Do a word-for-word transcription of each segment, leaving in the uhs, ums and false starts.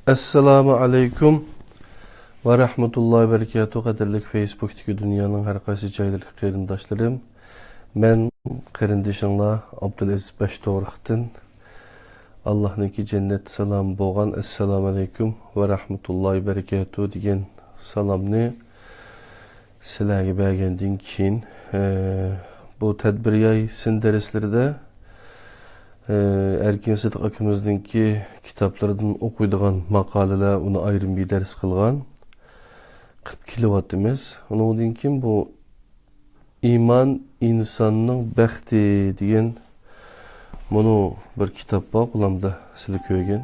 ئەسسالامۇ ئەلەيكۇم ۋە رەھمەتۇللاھى ۋە بەرىكاتۇھ. قەدىرلىك فېيسبۇكتىكى دۇنيانىڭ ھەر قايسى جايلىرىدىكى قېرىنداشلىرىم، مەن قېرىندىشىڭلار ئابدۇلئەزىز باشتوغراقتىن. ئاللاھنىڭكى جەننەت سالامى بولغان ئەسسالامۇ ئەلەيكۇم ۋە رەھمەتۇللاھى ۋە بەرىكاتۇھ دېگەن سالامنى سىلەرگە بەرگەندىن كېيىن، ئە، بۇ تەدبىرىياي سىن دەرسلىرىدە، ئە، ئەركىن سىدىق ئاكىمىزنىڭكى كىتابلىرىدىن ئوقۇيدىغان ماقالىلەر، ئۇنى ئايرىم بىر دەرس قىلغان، قىلىپ كېلىۋاتىمىز. ئۇنىڭدىن كېيىن بۇ ئىمان ئىنساننىڭ بەختى دېگەن مۇنۇ بىر كىتاب بار، قولۇمدا سىلى كۆرگەن.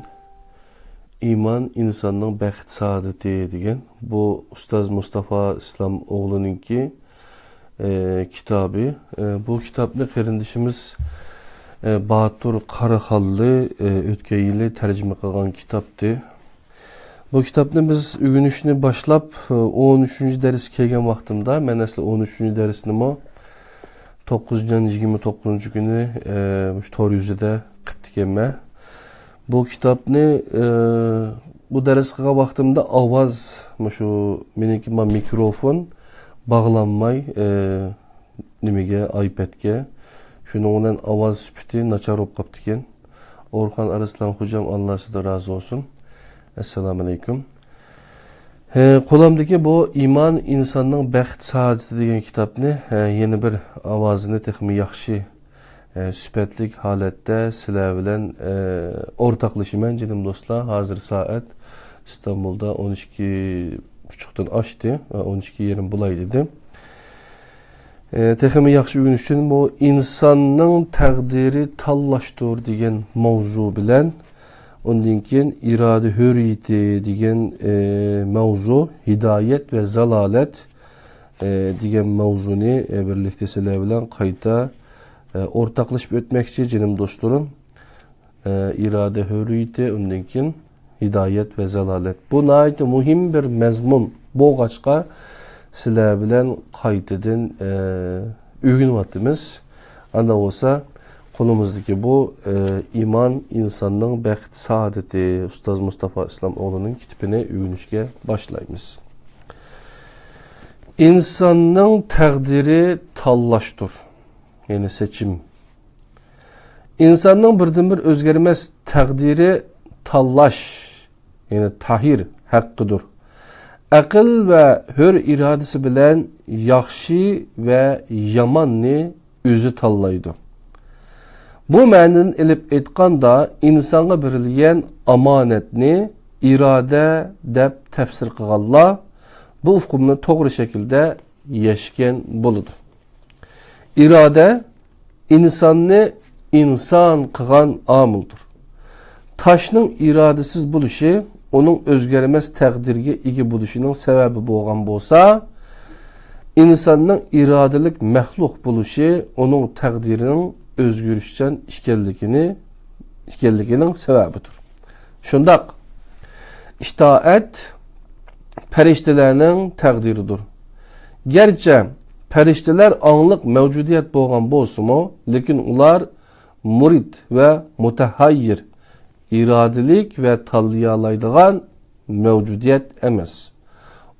ئىمان ئىنساننىڭ بەخت سائادىتى دېگەن. بۇ ئۇستاز مۇستافا ئىسلام ئوغلىنىڭكى، ئە، كىتابى. ئە، بۇ كىتابنى قېرىندىشىمىز، ئە، باتۇر قاراخانلى، ئە، ئۆتكەن يىلى تەرجىمە قىلغان كىتابتى. بۇ كىتابنى بىز ئۆگىنىشنى باشلاپ، ئون ئۈچىنچى دەرسكە كەلگەن ۋاقتىمدا، مەن ئەسلى ئون ئۈچىنچى دەرسنىمۇ توققۇزىنچى ئاينىڭ يىگىرمە توققۇزىنچى كۈنى، ئە، مۇشۇ تور يۈزىدە قىپتىكەنمەن. بۇ كىتابنى، ئە، بۇ دەرس قىلغان ۋاقتىمدا ئاۋاز، مۇشۇ مېنىڭكى ما مىكروفون باغلانماي، ئە، نېمىگە، ئايپەدكە. شۇنىڭ بىلەن ئاۋاز سۈپىتى ناچار بولۇپ قاپتىكەن. ئورخان ئارسلان خوجام، ئاللا سىزدىن رازى بولسۇن. ئەسسالامۇ ئەلەيكۇم. ھە، قولۇمدىكى بۇ ئىمان ئىنساننىڭ بەخت سائادىتى دېگەن كىتابنى، ھە، يەنە بىر ئاۋازىنى تېخىمۇ ياخشى، ھە، سۈپەتلىك ھالەتتە سىلەر بىلەن، ھە، ئورتاقلىشىمەن، جېنىم دوستلار. ھازىر سائەت ئىستانبۇلدا ئون ئىككى ئوچۇقتىن ئاشتى، ھە، ئون ئىككى يېرىم بولاي دېدى. ئە، تېخىمۇ ياخشى ئۆگىنىش ئۈچۈن بۇ ئىنساننىڭ تەقدىرى تاللاشتۇر دېگەن ماۋزۇ بىلەن، ئۇندىن كېيىن ئىرادە ھۆرىيىتى دېگەن، ئە، ماۋزۇ، ھىدايەت ۋە زالالەت، ئە، دېگەن ماۋزۇنى، ئە، بىرلىكتە سىلەر بىلەن قايتا، ئە، ئورتاقلىشىپ ئۆتمەكچى، جېنىم دوستلىرىم. ئە، ئىرادە ھۆرىيىتى، ئۇندىن كېيىن ھىدايەت ۋە زالالەت. بۇ ناھايىتى مۇھىم بىر مەزمۇن بولغاچقا، سىلەر بىلەن قايتىدىن، ئە، ئۆگىنىۋاتىمىز. ئانداق بولسا، قولىمىزدىكى بۇ، ئە، ئىمان ئىنساننىڭ بەخت سائادىتى، ئۇستاز مۇستافا ئىسلام ئوغلىنىڭ كىتابىنى ئۆگىنىشكە باشلايمىز. ئىنساننىڭ تەقدىرى تاللاشتۇر. يەنى سېچىم. ئىنساننىڭ بىردىنبىر ئۆزگەرمەس تەقدىرى تاللاش، يەنى تاھىر ھەققىدۇر. ئەقىل ۋە ھۆر ئىرادىسى بىلەن ياخشى ۋە ياماننى ئۆزى تاللايدۇ. بۇ مەنىدىن ئېلىپ ئېيتقاندا، ئىنسانغا بېرىلگەن ئامانەتنى ئىرادە دەپ تەپسىر قىلغانلار بۇ ئۇقۇمنى توغرا شەكىلدە يەشكەن بولىدۇ. ئىرادە ئىنساننى ئىنسان قىلغان ئامىلدۇر. تاشنىڭ ئىرادىسىز بولۇشى ئۇنىڭ ئۆزگەرمەس تەقدىرگە ئىگە بولۇشىنىڭ سەۋەبى بولغان بولسا، ئىنساننىڭ ئىرادىلىك مەخلۇق بولۇشى ئۇنىڭ تەقدىرىنىڭ ئۆزگىرىشچان ئىكەنلىكىنى، ئىكەنلىكىنىڭ سەۋەبىدۇر. شۇنداق، ئىتائەت پەرىشتىلەرنىڭ تەقدىرىدۇر. گەرچە پەرىشتىلەر ئاڭلىق مەۋجۇدىيەت بولغان بولسىمۇ، لېكىن ئۇلار مۇرىت ۋە مۇتەھەييىر، ئىرادىلىك ۋە تاللىيالايدىغان مەۋجۇدىيەت ئەمەس.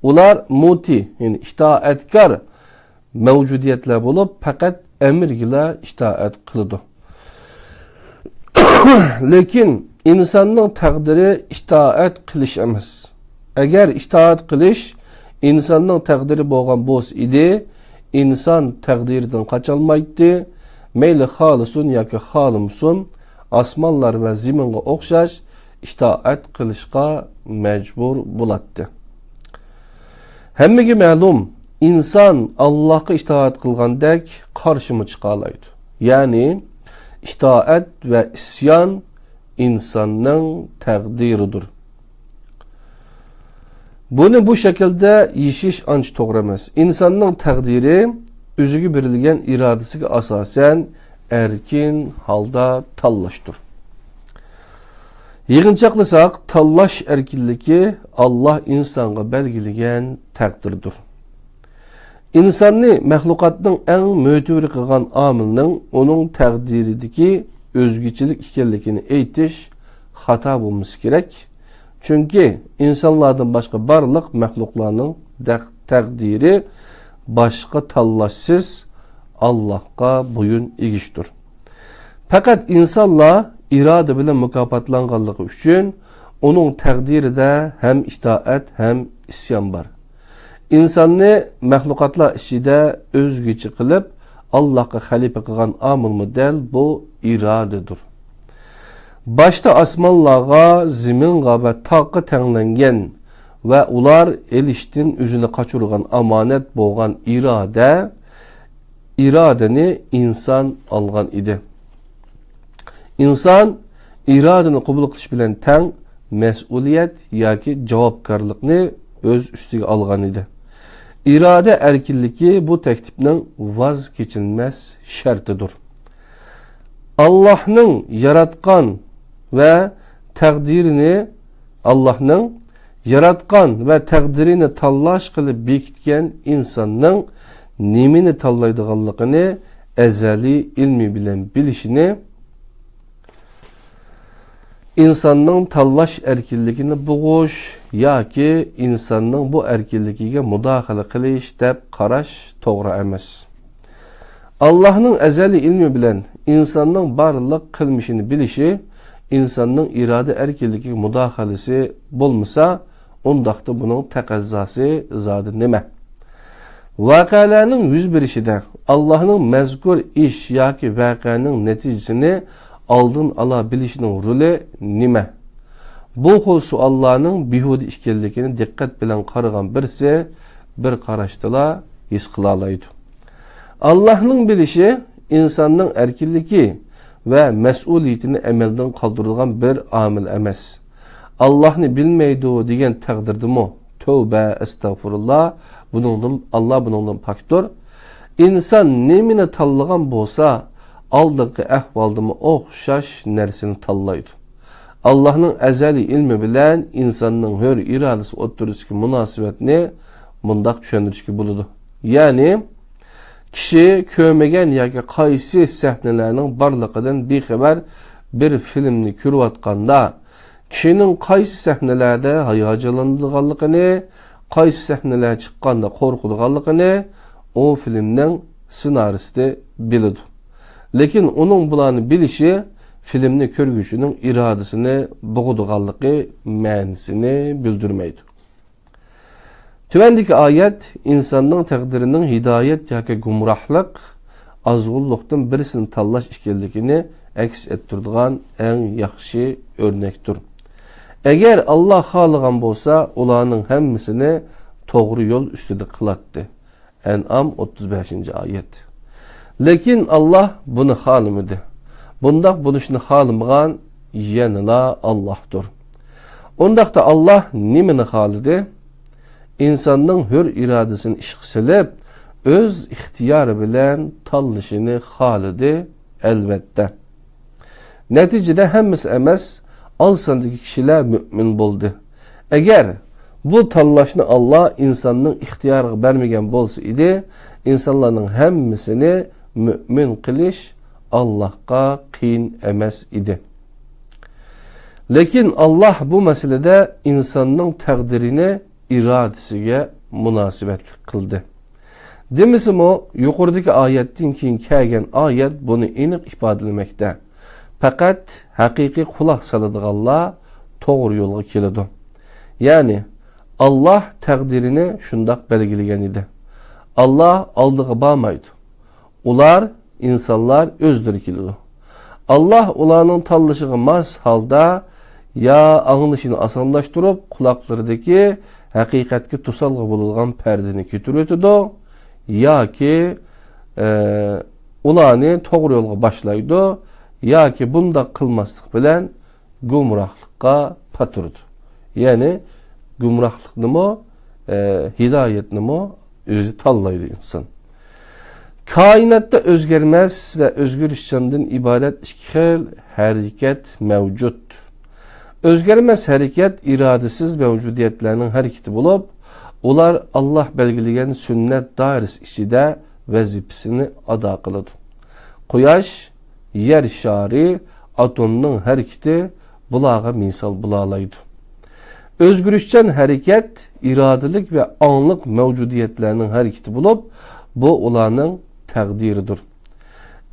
ئۇلار مۇتى، يەنى ئىتائەتكار مەۋجۇدىيەتلەر بولۇپ، پەقەت ئەمرگىلا ئىتائەت قىلىدۇ. لېكىن ئىنساننىڭ تەقدىرى ئىتائەت قىلىش ئەمەس. ئەگەر ئىتائەت قىلىش ئىنساننىڭ تەقدىرى بولغان بولسا ئىدى، ئىنسان تەقدىرىدىن قاچالمايتتى. مەيلى خالىسۇن ياكى خالىمىسۇن، ئاسمانلار ۋە زېمىنغا ئوخشاش ئىتائەت قىلىشقا مەجبۇر بولاتتى. ھەممىگە مەلۇم، ئىنسان ئاللاھقا ئىتائەت قىلغاندەك قارشىمۇ چىقالايدۇ. يەنى ئىتائەت ۋە ئىسيان ئىنساننىڭ تەقدىرىدۇر. بۇنى بۇ شەكىلدە يېشىش ئانچە توغرا ئەمەس. ئىنساننىڭ تەقدىرى ئۆزىگە بېرىلگەن ئىرادىسىگە ئاساسەن ئەركىن ھالدا تاللاشتۇر. يىغىنچاقلىساق، تاللاش ئەركىنلىكى ئاللاھ ئىنسانغا بەلگىلىگەن تەقدىردۇر. ئىنساننى مەخلۇقاتنىڭ ئەڭ مۆتىۋىر قىلغان ئامىلنىڭ ئۇنىڭ تەقدىرىدىكى ئۆزگىچىلىك ئىكەنلىكىنى ئېيتىش خاتا بولمىسا كېرەك. چۈنكى ئىنسانلاردىن باشقا بارلىق مەخلۇقلارنىڭ دەق-، تەقدىرى باشقا تاللاشسىز ئاللاھقا بويۇن ئېگىشتۇر. پەقەت ئىنسانلار ئىرادە بىلەن مۇكاپاتلانغانلىقى ئۈچۈن ئۇنىڭ تەقدىرىدە ھەم ئىتائەت، ھەم ئىسيان بار. ئىنساننى مەخلۇقاتلار ئىچىدە ئۆزگىچە قىلىپ، ئاللاھقا خەلىپە قىلغان ئامىلمۇ دەل بۇ ئىرادىدۇر. باشتا ئاسمانلارغا، زېمىنغا ۋە تاغقا تەڭلەنگەن ۋە ئۇلار ئېلىشتىن ئۆزىنى قاچۇرغان ئامانەت بولغان ئىرادە، ئىرادىنى ئىنسان ئالغان ئىدى. ئىنسان ئىرادىنى قوبۇل قىلىش بىلەن تەڭ مەسئۇلىيەت ياكى جاۋابكارلىقنى ئۆز ئۈستىگە ئالغان ئىدى. ئىرادە ئەركىنلىكى بۇ تەكلىپنىڭ ۋاز كېچىلمەس شەرتىدۇر. ئاللاھنىڭ ياراتقان ۋە تەقدىرىنى، ئاللاھنىڭ ياراتقان ۋە تەقدىرىنى تاللاش قىلىپ بېكىتكەن ئىنساننىڭ نېمىنى تاللايدىغانلىقىنى ئەزەلىي ئىلمى بىلەن بىلىشىنى ئىنساننىڭ تاللاش ئەركىنلىكىنى بوغۇش ياكى ئىنساننىڭ بۇ ئەركىنلىكىگە مۇداخىلە قىلىش دەپ قاراش توغرا ئەمەس. ئاللاھنىڭ ئەزەلىي ئىلمى بىلەن ئىنساننىڭ بارلىق قىلمىشىنى بىلىشى ئىنساننىڭ ئىرادە ئەركىنلىكىگە مۇداخىلىسى بولمىسا، ئۇنداقتا بۇنىڭ تەقەززاسى زادى نېمە؟ ۋەقەلەرنىڭ يۈز بېرىشىدە ئاللاھنىڭ مەزكۇر ئىش ياكى ۋەقەنىڭ نەتىجىسىنى ئالدىن ئالا بىلىشنىڭ رولى نېمە؟ بۇ خىل سوئاللارنىڭ بىھۇدە ئىكەنلىكىنى دىققەت بىلەن قارىغان بىرسى بىر قاراشتىلا ھېس قىلالايدۇ. ئاللاھنىڭ بىلىشى ئىنساننىڭ ئەركىنلىكى ۋە مەسئۇلىيىتىنى ئەمەلدىن قالدۇرىدىغان بىر ئامىل ئەمەس. ئاللاھنى بىلمەيدۇ دېگەن تەقدىردىمۇ، تەۋبە، ئەستەغپۇرۇللا، بۇنىڭدىن، ئاللا بۇنىڭدىن پاكتۇر. ئىنسان نېمىنى تاللىغان بولسا، ئالدىنقى ئەھۋالدىمۇ ئوخشاش نەرسىنى تاللايدۇ. ئاللاھنىڭ ئەزەلىي ئىلمى بىلەن ئىنساننىڭ ھۆر ئىرادىسى ئوتتۇرىسىدىكى مۇناسىۋەتنى مۇنداق چۈشەندۈرۈشكە بولىدۇ. يەنى، كىشى كۆرمىگەن ياكى قايسى سەھنىلەرنىڭ بارلىقىدىن بىخەۋەر بىر فىلىمنى كۆرۈۋاتقاندا، كىشىنىڭ قايسى سەھنىلەردە ھاياجانلىنىدىغانلىقىنى، قايسى سەھنىلەر چىققاندا قورقىدىغانلىقىنى ئۇ فىلىمنىڭ سېنارىستى بىلىدۇ. لېكىن ئۇنىڭ بۇلارنى بىلىشى فىلىمنى كۆرگۈچىنىڭ ئىرادىسىنى بوغىدىغانلىقى مەنىسىنى بىلدۈرمەيدۇ. تۆۋەندىكى ئايەت ئىنساننىڭ تەقدىرىنىڭ ھىدايەت ياكى گۇمراھلىق، ئازغۇنلۇقتىن بىرسىنى تاللاش ئىكەنلىكىنى ئەكس ئەتتۈرىدىغان ئەڭ ياخشى ئۆرنەكتۇر. ئەگەر ئاللا خالىغان بولسا، ئۇلارنىڭ ھەممىسىنى توغرا يول ئۈستىدە قىلاتتى. ئەنئام، ئوتتۇز بەشىنچى ئايەت. لېكىن ئاللا بۇنى خالىمىدى. بۇنداق بولۇشنى خالىمىغان يەنىلا ئاللاھتۇر. ئۇنداقتا ئاللا نېمىنى خالىدى؟ ئىنساننىڭ ھۆر ئىرادىسىنى ئىشقا سېلىپ، ئۆز ئىختىيارى بىلەن تاللىشىنى خالىدى، ئەلۋەتتە. نەتىجىدە ھەممىسى ئەمەس، ئاز ساندىكى كىشىلەر مۆمىن بولدى. ئەگەر بۇ تاللاشنى ئاللا ئىنساننىڭ ئىختىيارىغا بەرمىگەن بولسا ئىدى، ئىنسانلارنىڭ ھەممىسىنى مۆمىن قىلىش ئاللاھقا قىيىن ئەمەس ئىدى. لېكىن ئاللا بۇ مەسىلىدە ئىنساننىڭ تەقدىرىنى ئىرادىسىگە مۇناسىۋەتلىك قىلدى. دېمىسىمۇ، يۇقىرىدىكى ئايەتتىن كېيىن كەلگەن ئايەت بۇنى ئېنىق ئىپادىلىمەكتە. پەقەت ھەقىقىي قۇلاق سالىدىغانلار توغرا يولغا كېلىدۇ. يەنى، ئاللا تەقدىرىنى شۇنداق بەلگىلىگەن ئىدى. ئاللا ئالدىغا بارمايدۇ. ئۇلار، ئىنسانلار ئۆزلىرى كېلىدۇ. ئاللا ئۇلارنىڭ تاللىشىغا ماس ھالدا يا ئاڭلىشىنى ئاسانلاشتۇرۇپ، قۇلاقلىرىدىكى ھەقىقەتكە توسالغۇ بولىدىغان پەردىنى كۆتۈرۈۋېتىدۇ، ياكى، ئە، ئۇلارنى توغرا يولغا باشلايدۇ، ياكى بۇنداق قىلماسلىق بىلەن گۇمراھلىققا پاتۇرىدۇ. يەنى گۇمراھلىقنىمۇ، ئە، ھىدايەتنىمۇ ئۆزى تاللايدۇ ئىنسان. كائىناتتا ئۆزگەرمەس ۋە ئۆزگىرىشچاندىن ئىبارەت ئىككى خىل ھەرىكەت مەۋجۇت. ئۆزگەرمەس ھەرىكەت ئىرادىسىز مەۋجۇدىيەتلەرنىڭ ھەرىكىتى بولۇپ، ئۇلار ئاللا بەلگىلىگەن سۈننەت دائىرىسى ئىچىدە ۋەزىپىسىنى ئادا قىلىدۇ. قۇياش، يەر شارى، ئاتومنىڭ ھەرىكىتى بۇلارغا مىسال بولالايدۇ. ئۆزگىرىشچان ھەرىكەت ئىرادىلىك ۋە ئاڭلىق مەۋجۇدىيەتلەرنىڭ ھەرىكىتى بولۇپ، بۇ ئۇلارنىڭ تەقدىرىدۇر.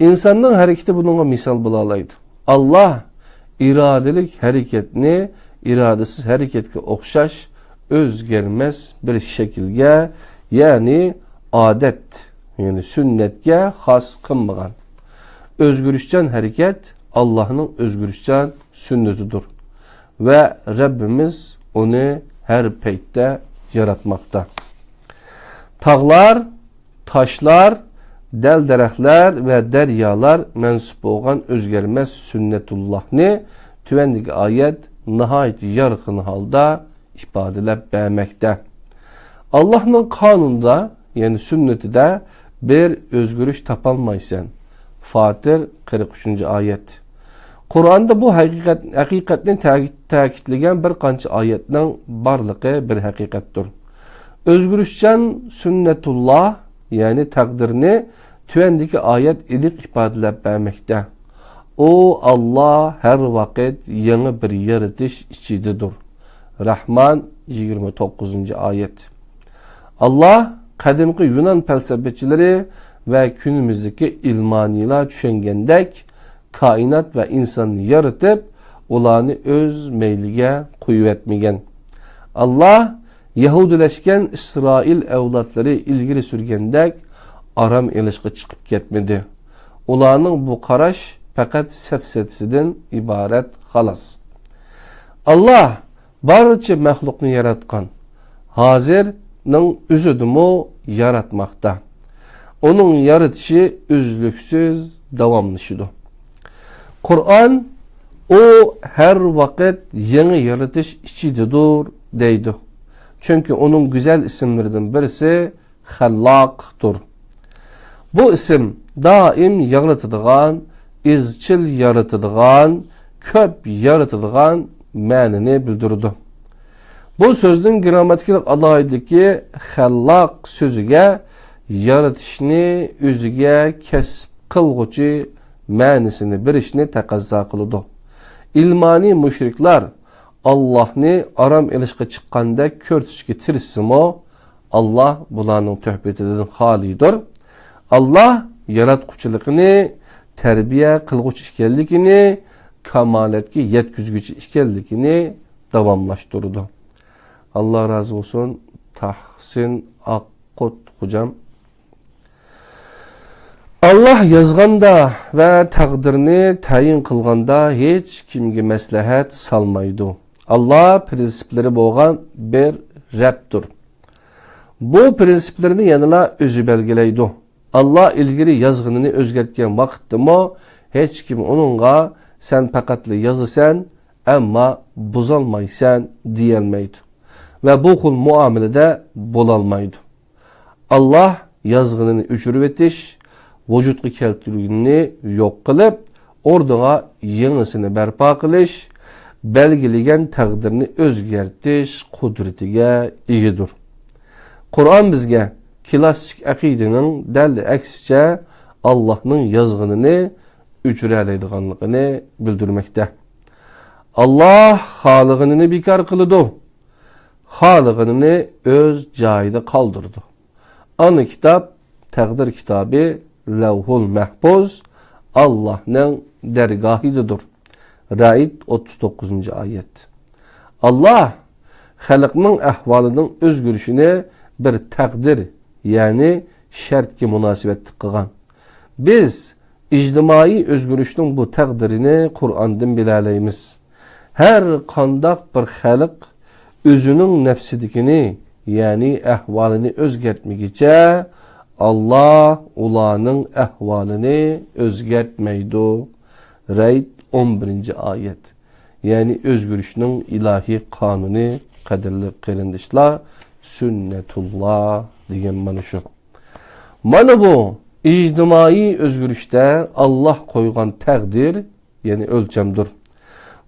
ئىنساننىڭ ھەرىكىتى بۇنىڭغا مىسال بولالايدۇ. ئاللا ئىرادىلىك ھەرىكەتنى ئىرادىسىز ھەرىكەتكە ئوخشاش ئۆزگەرمەس بىر شەكىلگە، يەنى ئادەت، يەنى سۈننەتكە خاس قىلمىغان. ئۆزگىرىشچان ھەرىكەت ئاللانىڭ ئۆزگىرىشچان سۈننىتىدۇر ۋە رەببىمىز ئۇنى ھەر پەيتتە ياراتماقتا. تاغلار، تاشلار، دەل-دەرەخلەر ۋە دەريالار مەنسۇپ بولغان ئۆزگەرمەس سۈننەتۇللاھنى تۆۋەندىكى ئايەت ناھايىتى يارقىن ھالدا ئىپادىلەپ بەرمەكتە. ئاللانىڭ قانۇنىدا، يەنى سۈننىتىدە بىر ئۆزگىرىش تاپالمايسەن. فاتىر، قىرىق ئۈچىنچى ئايەت. قۇرئاندا بۇ ھەقىقەت، ھەقىقەتنى تەكىت-، تەكىتلىگەن بىر قانچە ئايەتنىڭ بارلىقى بىر ھەقىقەتتۇر. ئۆزگىرىشچان سۈننەتۇللا، يەنى تەقدىرنى تۆۋەندىكى ئايەت ئېنىق ئىپادىلەپ بەرمەكتە. ئۇ ئاللا ھەر ۋاقىت يېڭى بىر يارىتىش ئىچىدىدۇر. رەھمان، يىگىرمە توققۇزىنچى ئايەت. ئاللا قەدىمكى يۇنان پەلسەپىچىلىرى ۋە كۈنىمىزدىكى ئىلمانىيلار چۈشەنگەندەك، كائىنات ۋە ئىنساننى يارىتىپ، ئۇلارنى ئۆز مەيلىگە قويۇۋەتمىگەن. ئاللا يەھۇدىيلەشكەن ئىسرائىل ئەۋلادلىرى ئىلگىرى سۈرگەندەك ئارام ئېلىشقا چىقىپ كەتمىدى. ئۇلارنىڭ بۇ قاراش پەقەت سەپسەتىسىدىن ئىبارەت، خالاس. ئاللا بارچە مەخلۇقنى ياراتقان، ھازىرنىڭ ئۆزىدىمۇ ياراتماقتا. ئۇنىڭ يارىتىشى ئۈزلۈكسىز داۋاملىشىدۇ. قۇرئان، ئۇ ھەر ۋاقىت يېڭى يارىتىش ئىچىدىدۇر، دەيدۇ. چۈنكى ئۇنىڭ گۈزەل ئىسىملىرىدىن بىرسى خەللاقتۇر. بۇ ئىسىم دائىم يارىتىدىغان، ئىزچىل يارىتىدىغان، كۆپ يارىتىدىغان مەنىنى بىلدۈرىدۇ. بۇ سۆزنىڭ گىرامماتىكىلىق ئالاھىدىلىكى خەللاق سۆزىگە يارىتىشنى ئۆزىگە كەسىپ قىلغۇچى مەنىسىنى بېرىشنى تەقەززا قىلىدۇ. ئىلمانىي مۇشرىكلار ئاللاھنى ئارام ئېلىشقا چىققاندەك كۆرسىتىشكە تىرىشسىمۇ، ئاللا بۇلارنىڭ تۆھپىتىدىن خالىيدۇر. ئاللا ياراتقۇچىلىقىنى تەربىيە قىلغۇچى ئىكەنلىكىنى، كامالەتكە يەتكۈزگۈچى ئىكەنلىكىنى داۋاملاشتۇرىدۇ. ئاللا رازى بولسۇن، تاھسىن ئاققۇت خوجام. ئاللا يازغاندا ۋە تەقدىرنى تەيىن قىلغاندا ھېچ كىمگە مەسلىھەت سالمايدۇ. ئاللا پرىنسىپلىرى بولغان بىر رەبتۇر. بۇ پرىنسىپلىرىنى يەنىلا ئۆزى بەلگىلەيدۇ. ئاللا ئىلگىرى يازغىنىنى ئۆزگەرتكەن ۋاقىتتىمۇ ھېچكىم ئۇنىڭغا، «سەن پەقەتلا يازىسەن، ئەمما بۇزالمايسەن» دېيەلمەيدۇ ۋە بۇ خىل مۇئامىلىدە بولالمايدۇ. ئاللا يازغىنىنى ئۆچۈرۈۋېتىش، ۋۇجۇدقا كەلتۈرگىنىنى يوق قىلىپ، ئورنىغا يېڭىسىنى بەرپا قىلىش، بەلگىلىگەن تەقدىرنى ئۆزگەرتىش قۇدرىتىگە ئىگىدۇر. قۇرئان بىزگە كلاسسىك ئەقىدىنىڭ دەل ئەكسىچە ئاللاھنىڭ يازغىنىنى ئۆچۈرەلەيدىغانلىقىنى بىلدۈرمەكتە. ئاللاھ خالىغىنىنى بىكار قىلىدۇ، خالىغىنىنى ئۆز جايىدا قالدۇرىدۇ. ئانا كىتاب، تەقدىر كىتابى، لەۋھۇل مەھپۇز ئاللاھنىڭ دەرگاھىدىدۇر. رەئد، ئوتتۇز توققۇزىنچى ئايەت. ئاللاھ خەلقنىڭ ئەھۋالىنىڭ ئۆزگىرىشىنى بىر تەقدىر، يەنى شەرتكە مۇناسىۋەتلىك قىلغان. بىز ئىجتىمائىي ئۆزگىرىشنىڭ بۇ تەقدىرىنى قۇرئاندىن بىلەلەيمىز. ھەر قانداق بىر خەلق ئۆزىنىڭ نەپسىدىكىنى، يەنى ئەھۋالىنى ئۆزگەرتمىگىچە، ئاللاھ ئۇلارنىڭ ئەھۋالىنى ئۆزگەرتمەيدۇ. رەئد، ئون بىرىنچى ئايەت. يەنى ئۆزگىرىشنىڭ ئىلاھىي قانۇنى، قەدىرلىك قېرىندىشلار، سۈننەتۇللا دېگەن مانا شۇ. مانا بۇ ئىجتىمائىي ئۆزگىرىشتە ئاللاھ قويغان تەقدىر، يەنى ئۆلچەمدۇر.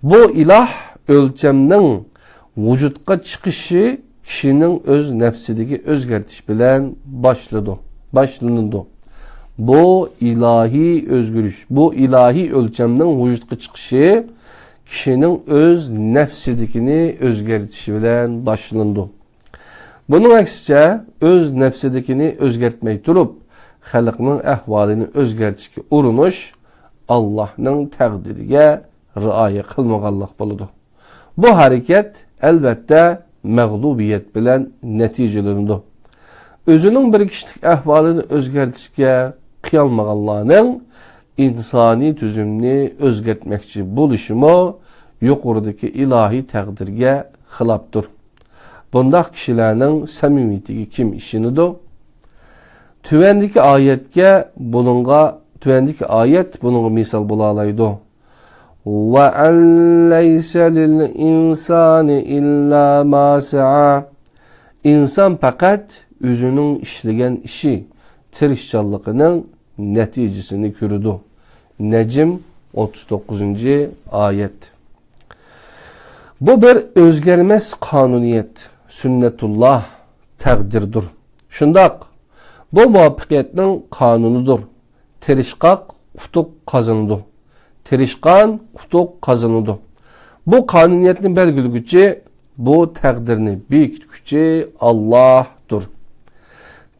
بۇ ئىلاھ ئۆلچەمنىڭ ۋۇجۇدقا چىقىشى كىشىنىڭ ئۆز نەپسىدىكى ئۆزگەرتىش بىلەن باشلىدۇ، باشلىنىدۇ. بۇ ئىلاھىي ئۆزگىرىش، بۇ ئىلاھىي ئۆلچەمنىڭ ۋۇجۇدقا چىقىشى كىشىنىڭ ئۆز نەپسىدىكىنى ئۆزگەرتىشى بىلەن باشلىنىدۇ. بۇنىڭ ئەكسىچە، ئۆز نەپسىدىكىنى ئۆزگەرتمەي تۇرۇپ، خەلقنىڭ ئەھۋالىنى ئۆزگەرتىشكە ئۇرۇنۇش ئاللاھنىڭ تەقدىرىگە رىئايە قىلمىغانلىق بولىدۇ. بۇ ھەرىكەت، ئەلۋەتتە، مەغلۇبىيەت بىلەن نەتىجىلىنىدۇ. ئۆزىنىڭ بىر كىشىلىك ئەھۋالىنى ئۆزگەرتىشكە قىيالمىغانلارنىڭ ئىنسانىي تۈزۈمنى ئۆزگەرتمەكچى بولۇشىمۇ يۇقىرىدىكى ئىلاھىي تەقدىرگە خىلاپتۇر. بۇنداق كىشىلەرنىڭ سەمىمىيىتىگە كىم ئىشىنىدۇ؟ تۆۋەندىكى ئايەتكە بۇنىڭغا، تۆۋەندىكى ئايەت بۇنىڭغا مىسال بولالايدۇ. وأن ليس للإنسان إلا ما سعى. ئىنسان پەقەت ئۆزىنىڭ ئىشلىگەن ئىشى، تىرىشچانلىقىنىڭ نەتىجىسىنى كۆرىدۇ. نەجم، ئوتتۇز توققۇزىنچى ئايەت. بۇ بىر ئۆزگەرمەس قانۇنىيەت، سۈننەتۇللا، تەقدىردۇر. شۇنداق، بۇ مۇۋەپپەقىيەتنىڭ قانۇنىدۇر. تىرىشقاق ئۇتۇق قازىنىدۇ. تىرىشقان ئۇتۇق قازىنىدۇ. بۇ قانۇنىيەتنى بەلگىلىگۈچى، بۇ تەقدىرنى بېكىتكۈچى ئاللاھتۇر.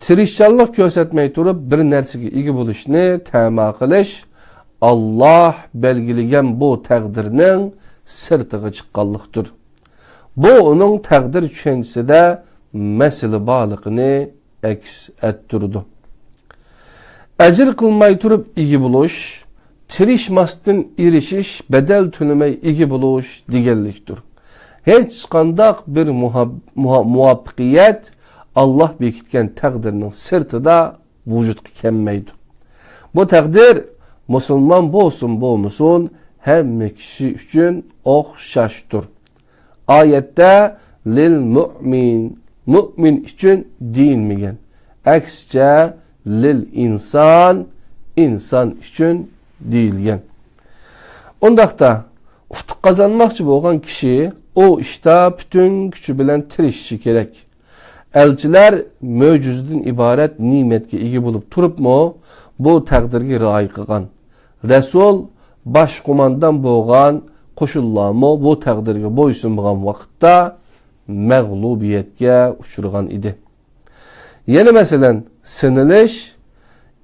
تىرىشچانلىق كۆرسەتمەي تۇرۇپ بىر نەرسىگە ئىگە بولۇشنى تەما قىلىش ئاللاھ بەلگىلىگەن بۇ تەقدىرنىڭ سىرتىغا چىققانلىقتۇر. بۇ ئۇنىڭ تەقدىر چۈشەنچىسىدە مەسىلە بارلىقىنى ئەكس ئەتتۈرىدۇ. ئەجىر قىلماي تۇرۇپ ئىگە بولۇش، تىرىشماستىن ئېرىشىش، بەدەل تۆلىمەي ئىگە بولۇش دېگەنلىكتۇر. ھېچقانداق بىر مۇھەب-، مۇھا-، مۇۋەپپەقىيەت ئاللاھ بېكىتكەن تەقدىرنىڭ سىرتىدا ۋۇجۇدقا كەلمەيدۇ. بۇ تەقدىر مۇسۇلمان بولسۇن بولمىسۇن، ھەممە كىشى ئۈچۈن ئوخشاشتۇر. ئايەتتە لىل مۇئمىن، مۇئمىن ئۈچۈن دېيىلمىگەن. ئەكسىچە، لىل ئىنسان، ئىنسان ئۈچۈن دېيىلگەن. ئۇنداقتا، ئۇتۇق قازانماقچى بولغان كىشى ئۇ ئىشتا پۈتۈن كۈچى بىلەن تىرىشىشى كېرەك. ئەلچىلەر مۆجىزىدىن ئىبارەت نېمەتكە ئىگە بولۇپ تۇرۇپمۇ، بۇ تەقدىرگە رىئايە قىلغان. رەسۇل باش قوماندان بولغان قوشۇنلارمۇ بۇ تەقدىرگە بويسۇنمىغان ۋاقىتتا مەغلۇبىيەتكە ئۇچرىغان ئىدى. يەنە مەسىلەن، سىنىلىش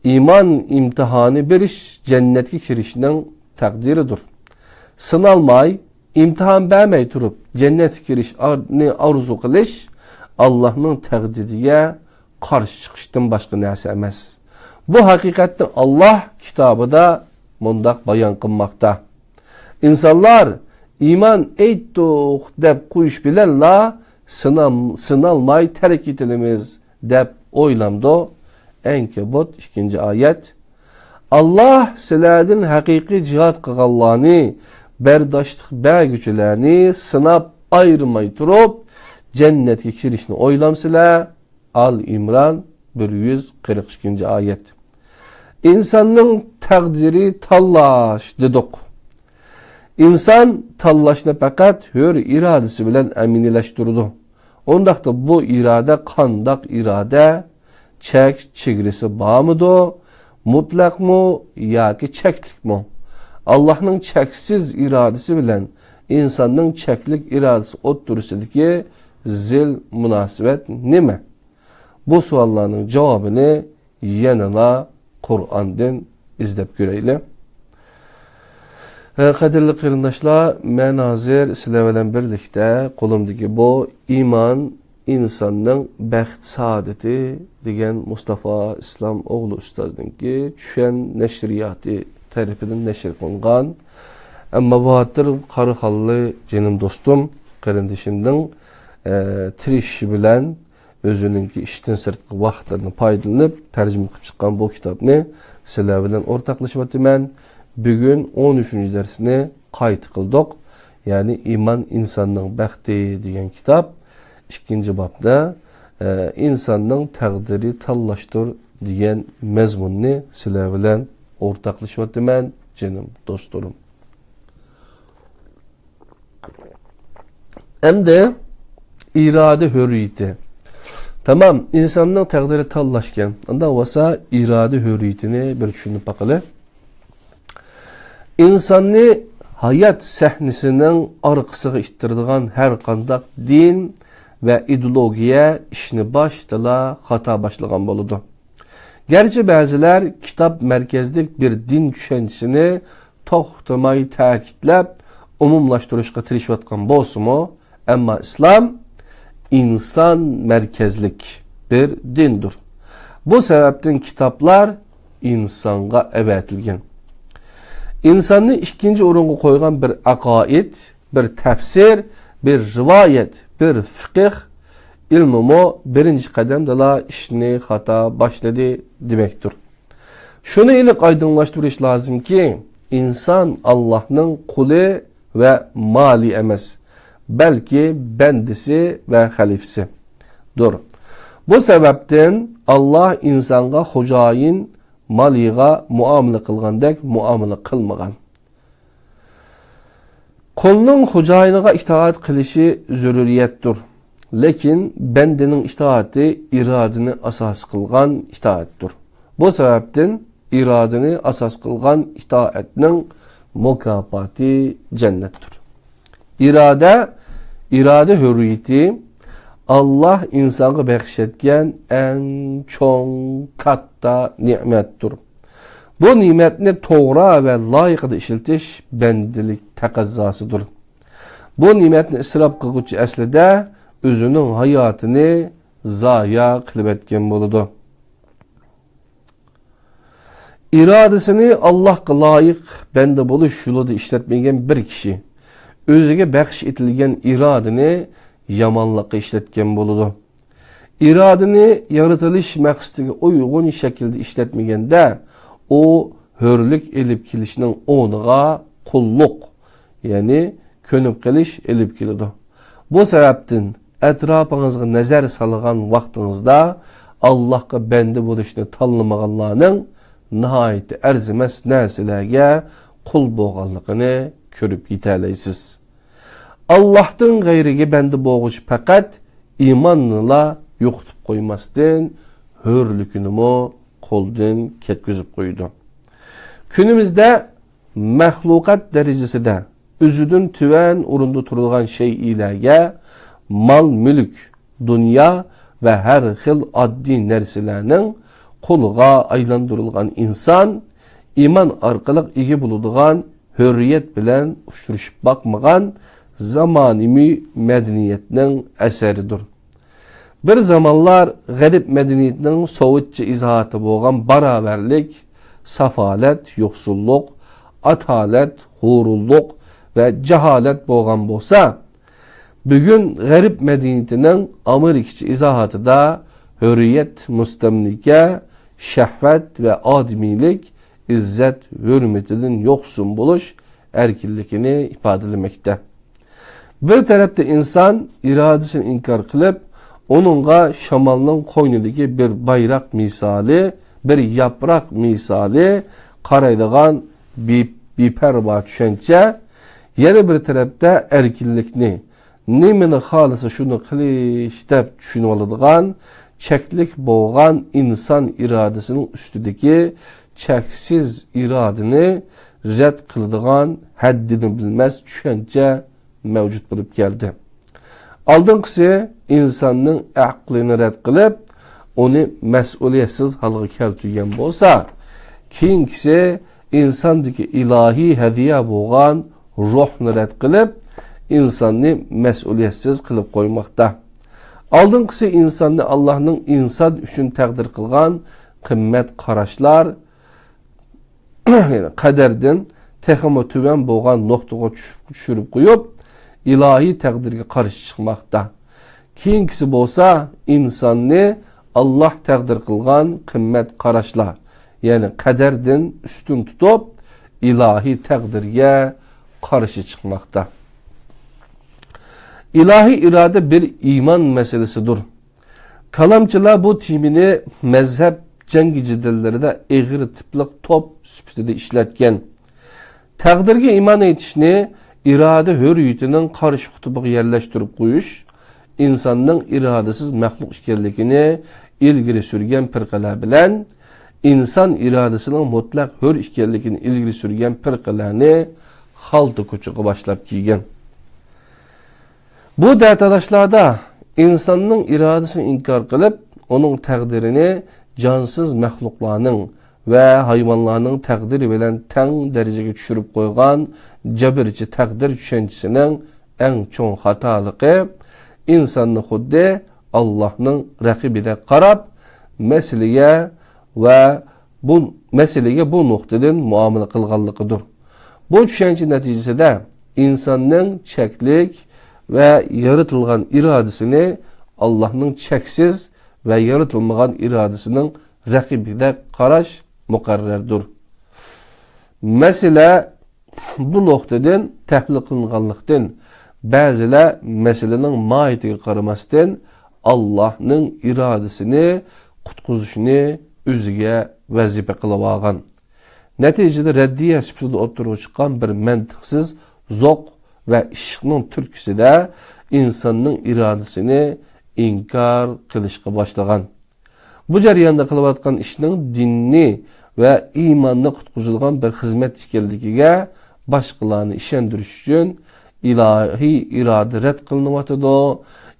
ئىمان ئىمتىھانى بېرىش، جەننەتكە كىرىشنىڭ تەقدىرىدۇر. سىنالماي، ئىمتىھان بەرمەي تۇرۇپ جەننەتكە كىرىشنى ئارزۇ قىلىش ئاللاھنىڭ تەقدىرىگە قارشى چىقىشتىن باشقا نەرسە ئەمەس. بۇ ھەقىقەتنى ئاللاھ كىتابىدا مۇنداق بايان قىلماقتا. ئىنسانلار ئىمان ئېيتتۇق دەپ قويۇش بىلەنلا سىنام-، سىنالماي تەرك ئېتىلىمىز دەپ ئويلامدۇ؟ ئەنكەبۇت، ئىككىنچى ئايەت. ئاللاھ سىلەردىن ھەقىقىي جىھاد قىلغانلارنى، بەرداشلىق بەرگۈچىلەرنى سىناپ ئايرىماي تۇرۇپ، جەننەتكە كىرىشنى ئويلامسىلەر؟ ئال ئىمران، بىر يۈز قىرىق ئىككىنچى ئايەت. ئىنساننىڭ تەقدىرى تاللاش دېدۇق. ئىنسان تاللاشنى پەقەت ھۆر ئىرادىسى بىلەن ئەمەلىيلەشتۈرىدۇ. ئۇنداقتا بۇ ئىرادە قانداق ئىرادە؟ چەك، چېگرىسى بارمىدۇ؟ مۇتلەقمۇ ياكى چەكلىكمۇ؟ ئاللاھنىڭ چەكسىز ئىرادىسى بىلەن ئىنساننىڭ چەكلىك ئىرادىسى ئوتتۇرىسىدىكى زىل مۇناسىۋەت نېمە؟ بۇ سوئاللارنىڭ جاۋابىنى يەنىلا قۇرئاندىن ئىزدەپ كۆرەيلى. ھە، قەدىرلىك قېرىنداشلار، مەن ھازىر سىلەر بىلەن بىرلىكتە قولۇمدىكى بۇ ئىمان ئىنساننىڭ بەخت سائادىتى دېگەن مۇستافا ئىسلام ئوغلى ئۇستازنىڭكى چۈشەن نەشرىياتى تەرىپىدىن نەشر قىلىنغان، ئەمما باتىر قاراخانلى جېنىم دوستۇم، قېرىندىشىمنىڭ، ئە، تىرىشىشى بىلەن ئۆزىنىڭكى ئىشتىن سىرتقى ۋاقىتلىرىنى پايدىلىنىپ تەرجىمە قىلىپ چىققان بۇ كىتابنى سىلەر بىلەن ئورتاقلىشىۋاتىمەن. بۈگۈن ئون ئۈچىنچى دەرسنى قايتا قىلدۇق. يەنى ئىمان ئىنساننىڭ بەختى دېگەن كىتاب ئىككىنچى بابتا، ئە، ئىنساننىڭ تەقدىرى تاللاشتۇر دېگەن مەزمۇننى سىلەر بىلەن ئورتاقلىشىۋاتىمەن، جېنىم دوستلىرىم. ئەمدى ئىرادە ھۆرىيىتى. تامام، ئىنساننىڭ تەقدىرى تاللاشكەن. ئۇنداق بولسا ئىرادە ھۆرىيىتىنى بىر چۈشىنىپ باقىلى. ئىنساننى ھايات سەھنىسىنىڭ ئارقىسىغا ئىتتىرىدىغان ھەر قانداق دىن ۋە ئىدېئولوگىيە ئىشنى باشتىلا خاتا باشلىغان بولىدۇ. گەرچە بەزىلەر كىتاب مەركەزلىك بىر دىن چۈشەنچىسىنى توختىماي تەكىتلەپ، ئومۇملاشتۇرۇشقا تىرىشىۋاتقان بولسىمۇ، ئەمما ئىسلام ئىنسان مەركەزلىك بىر دىندۇر. بۇ سەۋەبتىن كىتابلار ئىنسانغا ئەۋەتىلگەن. ئىنساننى ئىككىنچى ئورۇنغا قويغان بىر ئەقائىد، بىر تەپسىر، بىر رىۋايەت، بىر فىقىھ ئىلمىمۇ بىرىنچى قەدەمدىلا ئىشنى خاتا باشلىدى دېمەكتۇر. شۇنى ئېنىق ئايدىڭلاشتۇرۇش لازىمكى، ئىنسان ئاللاھنىڭ قۇلى ۋە مالى ئەمەس، بەلكى بەندىسى ۋە خەلىپىسىدۇر. بۇ سەۋەبتىن ئاللاھ ئىنسانغا خوجايىن مالىغا مۇئامىلە قىلغاندەك مۇئامىلە قىلمىغان. قۇلنىڭ خوجايىنىغا ئىتائەت قىلىشى زۆرۈرىيەتتۇر. لېكىن بەندىنىڭ ئىتائىتى ئىرادىنى ئاساس قىلغان ئىتائەتتۇر. بۇ سەۋەبتىن ئىرادىنى ئاساس قىلغان ئىتائەتنىڭ مۇكاپاتى جەننەتتۇر. ئىرادە، ئىرادە ھۆرىيىتى ئاللاھ ئىنسانغا بەخش ئەتكەن ئەڭ چوڭ، كاتتا نېمەتتۇر. بۇ نېمەتنى توغرا ۋە لايىقىدا ئىشلىتىش بەندىلىك تەقەززاسىدۇر. بۇ نېمەتنى ئىسراپ قىلغۇچى ئەسلىدە ئۆزىنىڭ ھاياتىنى زايە قىلىۋەتكەن بولىدۇ. ئىرادىسىنى ئاللاھقا لايىق بەندە بولۇش يولىدا ئىشلەتمىگەن بىر كىشى ئۆزىگە بەخش ئېتىلگەن ئىرادىنى يامانلىققا ئىشلەتكەن بولىدۇ. ئىرادىنى يارىتىلىش مەقسىتىگە ئۇيغۇن شەكىلدە ئىشلەتمىگەندە، ئۇ ھۆرلۈك ئېلىپ كېلىشنىڭ ئورنىغا قۇللۇق، يەنى كۆنۈپ قېلىش ئېلىپ كېلىدۇ. بۇ سەۋەبتىن ئەتراپىڭىزغا نەزەر سالغان ۋاقتىڭىزدا، ئاللاھقا بەندە بولۇشنى تاللىمىغانلارنىڭ ناھايىتى ئەرزىمەس نەرسىلەرگە قۇل بولغانلىقىنى كۆرۈپ يېتەلەيسىز. ئاللاھتىن غەيرىگە بەندە بولغۇچى پەقەت ئىماننىلا يوقىتىپ قويماستىن، ھۆرلۈكىنىمۇ قولدىن كەتكۈزۈپ قويىدۇ. كۈنىمىزدە مەخلۇقات دەرىجىسىدە ئۆزىدىن تۆۋەن ئورۇندا تۇرىدىغان شەيئىلەرگە، مال-مۈلۈك، دۇنيا ۋە ھەر خىل ئاددىي نەرسىلەرنىڭ قۇلىغا ئايلاندۇرۇلغان ئىنسان ئىمان ئارقىلىق ئىگە بولىدىغان ھۆرىيەت بىلەن ئۇچرىشىپ باقمىغان زامانىۋى مەدەنىيەتنىڭ ئەسىرىدۇر. بىر زامانلار غەرب مەدەنىيىتىنىڭ سوۋېتچە ئىزاھاتى بولغان باراۋەرلىك، ساپالەت، يوقسۇللۇق، ئاتالەت، ھۇرۇنلۇق ۋە جاھالەت بولغان بولسا، بۈگۈن غەرب مەدەنىيىتىنىڭ ئامېرىكىچە ئىزاھاتىدا ھۆرىيەت، مۇستەملىكە، شەھۋەت ۋە ئادىمىيلىك، ئىززەت، ھۆرمىتىدىن يوقسۇن بولۇش ئەركىنلىكىنى ئىپادىلىمەكتە. بىر تەرەپتە ئىنسان ئىرادىسىنى ئىنكار قىلىپ، ئۇنىڭغا شامالنىڭ قوينىدىكى بىر بايراق مىسالى، بىر ياپراق مىسالى قارايدىغان بى-، بىپەرۋا چۈشەنچە، يەنە بىر تەرەپتە ئەركىنلىكنى، نېمىنى خالىسا شۇنى قىلىش دەپ چۈشىنىۋالىدىغان، چەكلىك بولغان ئىنسان ئىرادىسىنىڭ ئۈستىدىكى چەكسىز ئىرادىنى رەت قىلىدىغان ھەددىنى بىلمەس چۈشەنچە مەۋجۇت بولۇپ كەلدى. ئالدىنقىسى ئىنساننىڭ ئەقلىنى رەت قىلىپ، ئۇنى مەسئۇلىيەتسىز ھالغا كەلتۈرگەن بولسا، كېيىنكىسى ئىنساندىكى ئىلاھىي ھەدىيە بولغان روھنى رەت قىلىپ، ئىنساننى مەسئۇلىيەتسىز قىلىپ قويماقتا. ئالدىنقىسى ئىنساننى ئاللاھنىڭ ئىنسان ئۈچۈن تەقدىر قىلغان قىممەت قاراشلار، يەنى قەدەردىن تېخىمۇ تۆۋەن بولغان نۇقتىغا چۈش-، چۈشۈرۈپ قويۇپ، ئىلاھىي تەقدىرگە قارشى چىقماقتا. كېيىنكىسى بولسا ئىنساننى ئاللاھ تەقدىر قىلغان قىممەت قاراشلار، يەنى قەدەردىن ئۈستۈن تۇتۇپ، ئىلاھىي تەقدىرگە قارشى چىقماقتا. ئىلاھىي ئىرادە بىر ئىمان مەسىلىسىدۇر. كالامچىلار بۇ تېمىنى مەزھەپ جەڭگى-جېدەللىرىدە ئېغىر تىپلىق توپ سۈپىتىدە ئىشلەتكەن. تەقدىرگە ئىمان ئېيتىشنى ئىرادە ھۆرىيىتىنىڭ قارشى قۇتۇپىغا يەرلەشتۈرۈپ قويۇش ئىنساننىڭ ئىرادىسىز مەخلۇق ئىكەنلىكىنى ئىلگىرى سۈرگەن پىرقىلەر بىلەن ئىنسان ئىرادىسىنىڭ مۇتلەق ھۆر ئىكەنلىكىنى ئىلگىرى سۈرگەن پىرقىلەرنى قالتە كوچىغا باشلاپ كىرگەن. بۇ دەتالاشلاردا ئىنساننىڭ ئىرادىسىنى ئىنكار قىلىپ، ئۇنىڭ تەقدىرىنى جانسىز مەخلۇقلارنىڭ ۋە ھايۋانلارنىڭ تەقدىرى بىلەن تەڭ دەرىجىگە چۈشۈرۈپ قويغان جەبىرچى تەقدىر چۈشەنچىسىنىڭ ئەڭ چوڭ خاتالىقى، ئىنساننى خۇددى ئاللاھنىڭ رەقىبىدەك قاراپ، مەسىلىگە ۋە بۇ مەسىلىگە بۇ نۇقتىدىن مۇئامىلە قىلغانلىقىدۇر. بۇ چۈشەنچە نەتىجىسىدە ئىنساننىڭ چەكلىك ۋە يارىتىلغان ئىرادىسىنى ئاللاھنىڭ چەكسىز ۋە يارىتىلمىغان ئىرادىسىنىڭ رەقىبىدەك قاراش مۇقەررەردۇر. مەسىلە بۇ نۇقتىدىن تەھلىل قىلىنغانلىقتىن، بەزىلەر مەسىلىنىڭ ماھىيىتىگە قارىماستىن، ئاللاھنىڭ ئىرادىسىنى قۇتقۇزۇشنى ئۆزىگە ۋەزىپە قىلىۋالغان. نەتىجىدە رەددىيە سۈپىتىدە ئوتتۇرىغا چىققان بىر مەنتىقسىز زوق ۋە ئىششىقنىڭ تۈرتكىسىدە ئىنساننىڭ ئىرادىسىنى ئىنكار قىلىشقا باشلىغان. بۇ جەرياندا قىلىۋاتقان ئىشنىڭ دىننى ۋە ئىماننى قۇتقۇزىدىغان بىر خىزمەت ئىكەنلىكىگە باشقىلارنى ئىشەندۈرۈش ئۈچۈن، ئىلاھىي ئىرادە رەت قىلىنىۋاتىدۇ،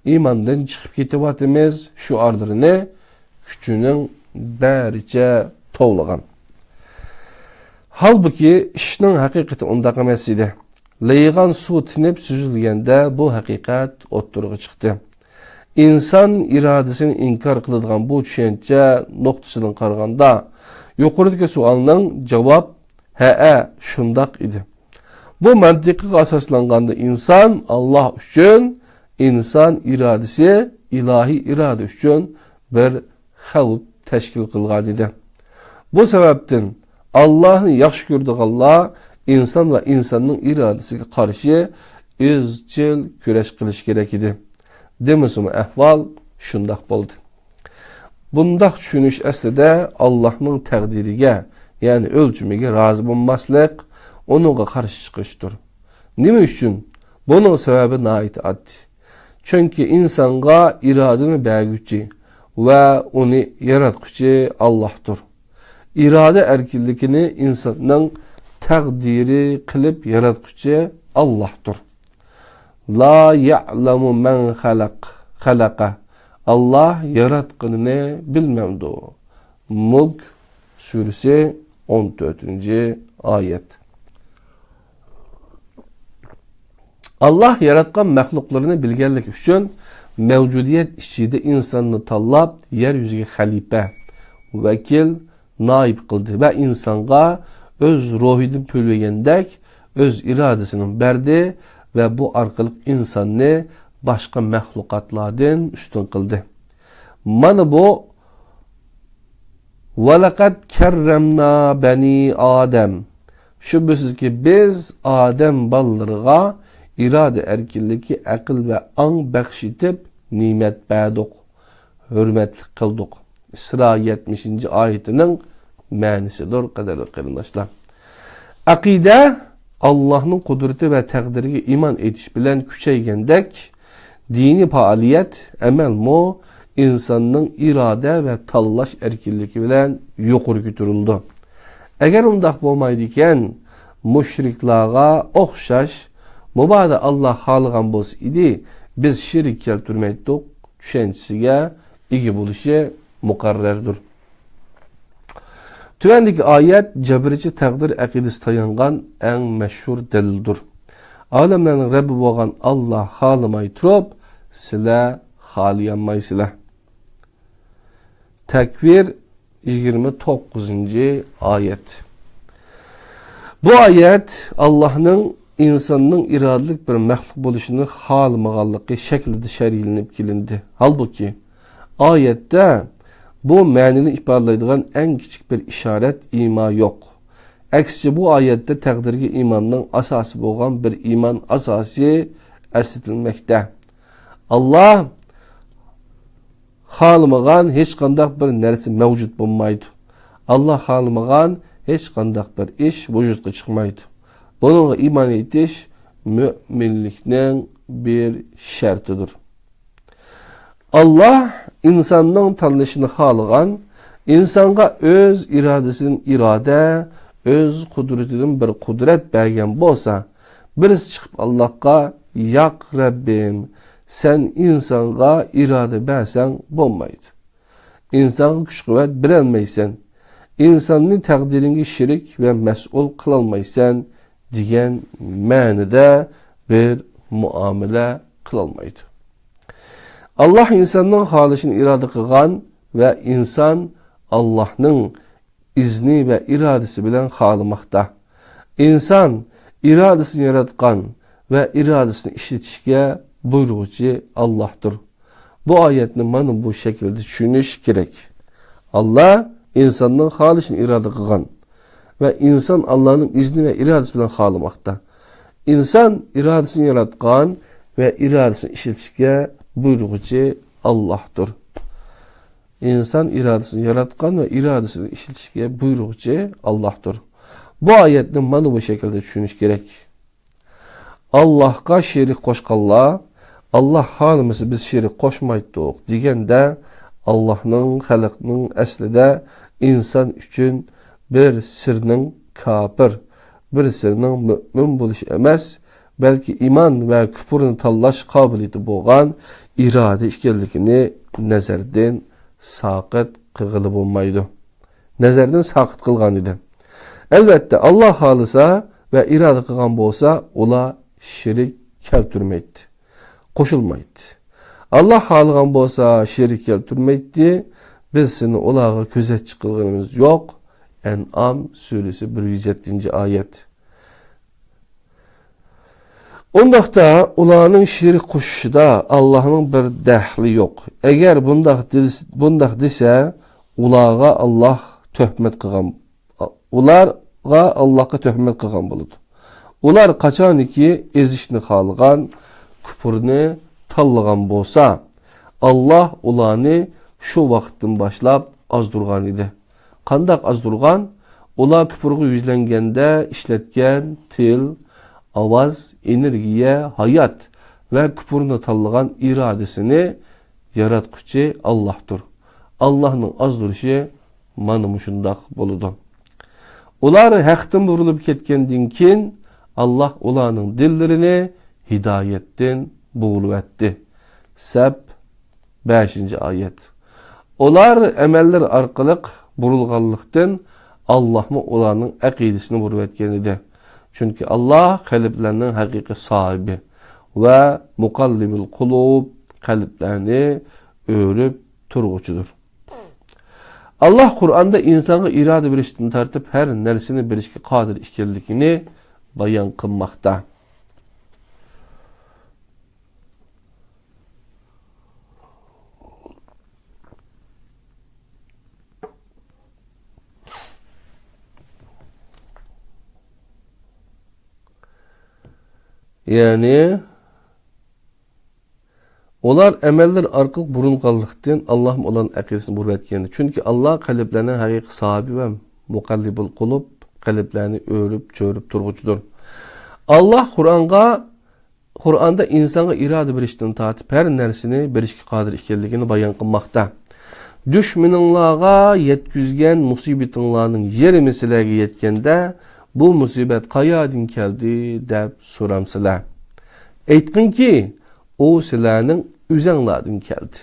ئىماندىن چىقىپ كېتىۋاتىمىز شوئارلىرىنى كۈچىنىڭ بارىچە توۋلىغان. ھالبۇكى، ئىشنىڭ ھەقىقىتى ئۇنداق ئەمەس ئىدى. لېيىغان سۇ تىنىپ سۈزۈلگەندە، بۇ ھەقىقەت ئوتتۇرىغا چىقتى. ئىنسان ئىرادىسىنى ئىنكار قىلىدىغان بۇ چۈشەنچە نۇقتىسىدىن قارىغاندا، يۇقىرىدىكى سوئالنىڭ جاۋاب «ھەئە، شۇنداق» ئىدى. بۇ مەنتىقىغا ئاساسلانغاندا، ئىنسان ئاللاھ ئۈچۈن، ئىنسان ئىرادىسى ئىلاھىي ئىرادە ئۈچۈن بىر خەۋپ تەشكىل قىلغانىدى. بۇ سەۋەبتىن، ئاللاھنى ياخشى كۆرىدىغانلار ئىنسان ۋە ئىنساننىڭ ئىرادىسىگە قارشى ئىزچىل كۈرەش قىلىشى كېرەك ئىدى. دېمىسىمۇ، ئەھۋال شۇنداق بولدى. بۇنداق چۈشىنىش ئەسلىدە ئاللاھنىڭ تەقدىرىگە، يەنى ئۆلچىمىگە رازى بولماسلىق، ئۇنىڭغا قارشى چىقىشتۇر. نېمە ئۈچۈن؟ بۇنىڭ سەۋەبى ناھايىتى ئاددىي. چۈنكى ئىنسانغا ئىرادىنى بەرگۈچى ۋە ئۇنى ياراتقۇچى ئاللاھتۇر. ئىرادە ئەركىنلىكىنى ئىنساننىڭ تەقدىرى قىلىپ ياراتقۇچى ئاللاھتۇر. لا يەئلەمۇ مەن خەلەق، خەلەقە. ئاللاھ ياراتقىنىنى بىلمەمدۇ؟ مۇلك سۈرىسى، ئون تۆتىنچى ئايەت. ئاللاھ ياراتقان مەخلۇقلىرىنى بىلگەنلىكى ئۈچۈن، مەۋجۇدىيەت ئىچىدە ئىنساننى تاللاپ، يەر يۈزىگە خەلىپە، ۋەكىل، نائىب قىلدى ۋە ئىنسانغا ئۆز روھىدىن پۈۋلىگەندەك ئۆز ئىرادىسىنى بەردى ۋە بۇ ئارقىلىق ئىنساننى باشقا مەخلۇقاتلاردىن ئۈستۈن قىلدى. مانا بۇ، ۋەلەقەد كەررەمنا بەنى ئادەم. شۈبھىسىزكى، بىز ئادەم بالىلىرىغا ئىرادە ئەركىنلىكى، ئەقىل ۋە ئاڭ بەخش ئېتىپ، نېمەت بەردۇق، ھۆرمەتلىك قىلدۇق. ئىسرا يەتمىشىنچى ئايىتىنىڭ مەنىسىدۇر، قەدىرلىك قېرىنداشلار. ئەقىدە، ئاللاھنىڭ قۇدرىتى ۋە تەقدىرىگە ئىمان ئېيتىش بىلەن كۈچەيگەندەك، دىنىي پائالىيەت، ئەمەلمۇ ئىنساننىڭ ئىرادە ۋە تاللاش ئەركىنلىكى بىلەن يۇقىرى كۆتۈرۈلىدۇ. ئەگەر ئۇنداق بولمايدىكەن، مۇشرىكلارغا ئوخشاش، مۇبادا ئاللاھ خالىغان بولسا ئىدى، بىز شېرىك كەلتۈرمەيتتۇق چۈشەنچىسىگە ئىگە بولۇشى مۇقەررەردۇر. تۆۋەندىكى ئايەت جەبرىچى تەقدىر ئەقىدىسى تايانغان ئەڭ مەشھۇر دەلىلدۇر. ئالەملەرنىڭ رەببى بولغان ئاللاھ خالىماي تۇرۇپ، سىلەر خالىيالمايسىلەر. تەكۋىر، يىگىرمە توققۇزىنچى ئايەت. بۇ ئايەت ئاللاھنىڭ ئىنساننىڭ ئىرادىلىك بىر مەخلۇق بولۇشىنى خالىمىغانلىقى شەكلىدە شەرھلىنىپ كېلىندى. ھالبۇكى، ئايەتتە بۇ مەنىنى ئىپادىلەيدىغان ئەڭ كىچىك بىر ئىشارەت، ئىما يوق. ئەكسىچە، بۇ ئايەتتە تەقدىرگە ئىماننىڭ ئاساسى بولغان بىر ئىمان ئاساسى ئەسلىتىلمەكتە. ئاللاھ خالىمىغان ھېچقانداق بىر نەرسە مەۋجۇت بولمايدۇ. ئاللاھ خالىمىغان ھېچقانداق بىر ئىش ۋۇجۇدقا چىقمايدۇ. بۇنىڭغا ئىمان ئېيتىش مۆمىنلىكنىڭ بىر شەرتىدۇر. ئاللاھ ئىنساننىڭ تاللىشىنى خالىغان، ئىنسانغا ئۆز ئىرادىسىدىن ئىرادە، ئۆز قۇدرىتىدىن بىر قۇدرەت بەرگەن بولسا، بىرسى چىقىپ ئاللاھقا، ياق رەببىم، سەن ئىنسانغا ئىرادە بەرسەڭ بولمايدۇ. ئىنسانغا كۈچ-قۇۋۋەت بېرەلمەيسەن. ئىنساننى تەقدىرىڭگە شېرىك ۋە مەسئۇل قىلالمايسەن، دېگەن مەنىدە بىر مۇئامىلە قىلالمايدۇ. ئاللاھ ئىنساننىڭ خالىشىنى ئىرادە قىلغان ۋە ئىنسان ئاللاھنىڭ ئىزنى ۋە ئىرادىسى بىلەن خالىماقتا. ئىنسان ئىرادىسىنى ياراتقان ۋە ئىرادىسىنى ئىشلىتىشكە بۇيرۇغۇچى ئاللاھتۇر. بۇ ئايەتنى مانا بۇ شەكىلدە چۈشىنىش كېرەك. ئاللاھ ئىنساننىڭ خالىشىنى ئىرادە قىلغان ۋە ئىنسان ئاللاھنىڭ ئىزنى ۋە ئىرادىسى بىلەن خالىماقتا. ئىنسان ئىرادىسىنى ياراتقان ۋە ئىرادىسىنى ئىشلىتىشكە بۇيرۇغۇچى ئاللاھتۇر. ئىنسان ئىرادىسىنى ياراتقان ۋە ئىرادىسىنى ئىشلىتىشكە بۇيرۇغۇچى ئاللاھتۇر. بۇ ئايەتنى مانا بۇ شەكىلدە چۈشىنىش كېرەك. ئاللاھقا شېرىك قوشقانلار، ئاللاھ خالىمىسا بىز شېرىك قوشمايتتۇق، دېگەندە، ئاللاھنىڭ، خەلقنىڭ ئەسلىدە ئىنسان ئۈچۈن بىر سىرنىڭ كاپىر، بىر سىرنىڭ مۆمىن بولۇشى ئەمەس، بەلكى ئىمان ۋە كۇپۇرنى تاللاش قابىلىيىتى بولغان ئىرادە ئىكەنلىكىنى نەزەردىن ساقىت قىلغىلى بولمايدۇ. نەزەردىن ساقىت قىلغان ئىدى. ئەلۋەتتە، ئاللاھ خالىسا ۋە ئىرادە قىلغان بولسا، ئۇلار شېرىك كەلتۈرمەيتتى، قوشۇلمايتتى. ئاللاھ خالىغان بولسا، شېرىك كەلتۈرمەيتتى. بىز سېنى ئۇلارغا كۆزەتچى قىلغىنىمىز يوق. ئەنئام سۈرىسى بىر يۈز يەتتىنچى ئايەت. ئۇنداقتا ئۇلارنىڭ شېرىك قوشۇشىدا ئاللاھنىڭ بىر دەخلى يوق. ئەگەر بۇنداق دېس-، بۇنداق دېسە، ئۇلارغا ئاللاھ تۆھمەت قىلغان، ئۇلارغا ئاللاھقا تۆھمەت قىلغان بولىدۇ. ئۇلار قاچانكى ئېزىشنى خالىغان، كۇپۇرنى تاللىغان بولسا، ئاللاھ ئۇلارنى شۇ ۋاقىتتىن باشلاپ ئازدۇرغان ئىدى. قانداق ئازدۇرغان؟ ئۇلار كۇپۇرغا يۈزلەنگەندە ئىشلەتكەن تىل، ئاۋاز، ئېنېرگىيە، ھايات ۋە كۇپۇرنى تاللىغان ئىرادىسىنى ياراتقۇچى ئاللاھتۇر. ئاللاھنىڭ ئازدۇرۇشى مانا مۇشۇنداق بولىدۇ. ئۇلار ھەقتىن بۇرۇلۇپ كەتكەندىن كېيىن، ئاللاھ ئۇلارنىڭ دىللىرىنى ھىدايەتتىن بوغۇلۇۋەتتى. سەپ، بەشىنچى ئايەت. ئۇلار ئەمەللىرى ئارقىلىق بۇرۇلغانلىقتىن، ئاللاھمۇ ئۇلارنىڭ ئەقىدىسىنى بۇرۇۋەتكەن ئىدى. چۈنكى ئاللاھ قەلبلەرنىڭ ھەقىقىي ساھىبى ۋە مۇقەللىبۇل قۇلۇب، قەلبلەرنى ئۆرۈپ تۇرغۇچىدۇر. ئاللاھ قۇرئاندا ئىنسانغا ئىرادە بېرىشتىن تارتىپ ھەر نەرسىنى بېرىشكە قادىر ئىكەنلىكىنى بايان قىلماقتا. يەنى، ئۇلار ئەمەللىرى ئارقىلىق بۇرۇلغانلىقتىن، ئاللاھمۇ ئۇلارنىڭ ئەقىدىسىنى بۇرۇۋەتكەن. چۈنكى ئاللاھ قەلبلەرنىڭ ھەقىقىي ساھىبى ۋە مۇقەللىبۇل قۇلۇب، قەلبلەرنى ئۆرۈپ، چۆرۈپ تۇرغۇچىدۇر. ئاللاھ قۇرئانغا، قۇرئاندا ئىنسانغا ئىرادە بېرىشتىن تارتىپ ھەر نەرسىنى بېرىشكە قادىر ئىكەنلىكىنى بايان قىلماقتا. دۈشمىنىڭلارغا يەتكۈزگەن مۇسىبىتىڭلارنىڭ يېرىمى سىلەرگە يەتكەندە، بۇ مۇسىبەت قايەردىن كەلدى دەپ سورامسىلەر؟ ئېيتقىنكى، ئۇ سىلەرنىڭ ئۆزەڭلاردىن كەلدى.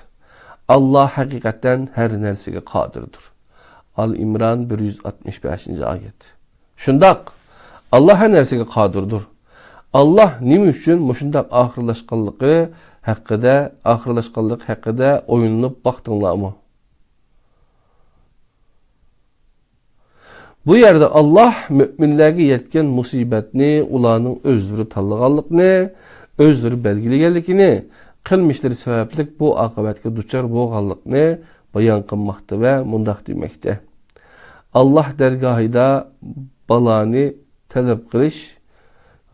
ئاللاھ ھەقىقەتەن ھەر نەرسىگە قادىردۇر. ئال ئىمران بىر يۈز ئاتمىش بەشىنچى ئايەت. شۇنداق، ئاللاھ ھەر نەرسىگە قادىردۇر. ئاللاھ نېمە ئۈچۈن مۇشۇنداق ئاخىرلاشقانلىقى ھەققىدە، ئاخىرلاشقانلىقى ھەققىدە ئويلىنىپ باقتىڭلارمۇ؟ بۇ يەردە ئاللاھ مۆمىنلەرگە يەتكەن مۇسىبەتنى ئۇلارنىڭ ئۆزلىرى تاللىغانلىقىنى، ئۆزلىرى بەلگىلىگەنلىكىنى، قىلمىشلىرى سەۋەبلىك بۇ ئاقىۋەتكە دۇچار بولغانلىقىنى بايان قىلماقتا ۋە مۇنداق دېمەكتە: ئاللاھ دەرگاھىدا بالانى تەلەپ قىلىش،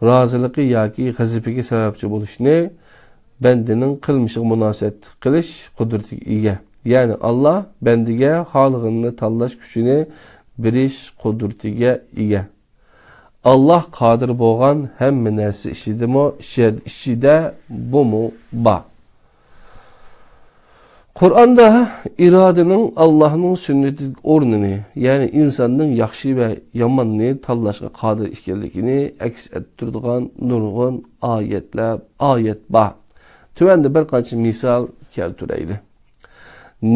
رازىلىقى ياكى غەزىپىگە سەۋەبچى بولۇشنى بەندىنىڭ قىلمىشىغا مۇناسىۋەتلىك قىلىش قۇدرىتىگە ئىگە. يەنى ئاللاھ بەندىگە خالىغىنىنى تاللاش كۈچىنى بېرىش قۇدرىتىگە ئىگە. ئاللاھ قادىر بولغان ھەممە نەرسە ئىچىدىمۇ، ئىچىدە بۇمۇ بار. قۇرئاندا ئىرادىنىڭ ئاللاھنىڭ سۈننىتىدىكى ئورنىنى، يەنى ئىنساننىڭ ياخشى ۋە ياماننى تاللاشقا قادىر ئىكەنلىكىنى ئەكس ئەتتۈرىدىغان نۇرغۇن ئايەتلەر، ئايەت بار. تۆۋەندە بىر قانچە مىسال كەلتۈرەيلى.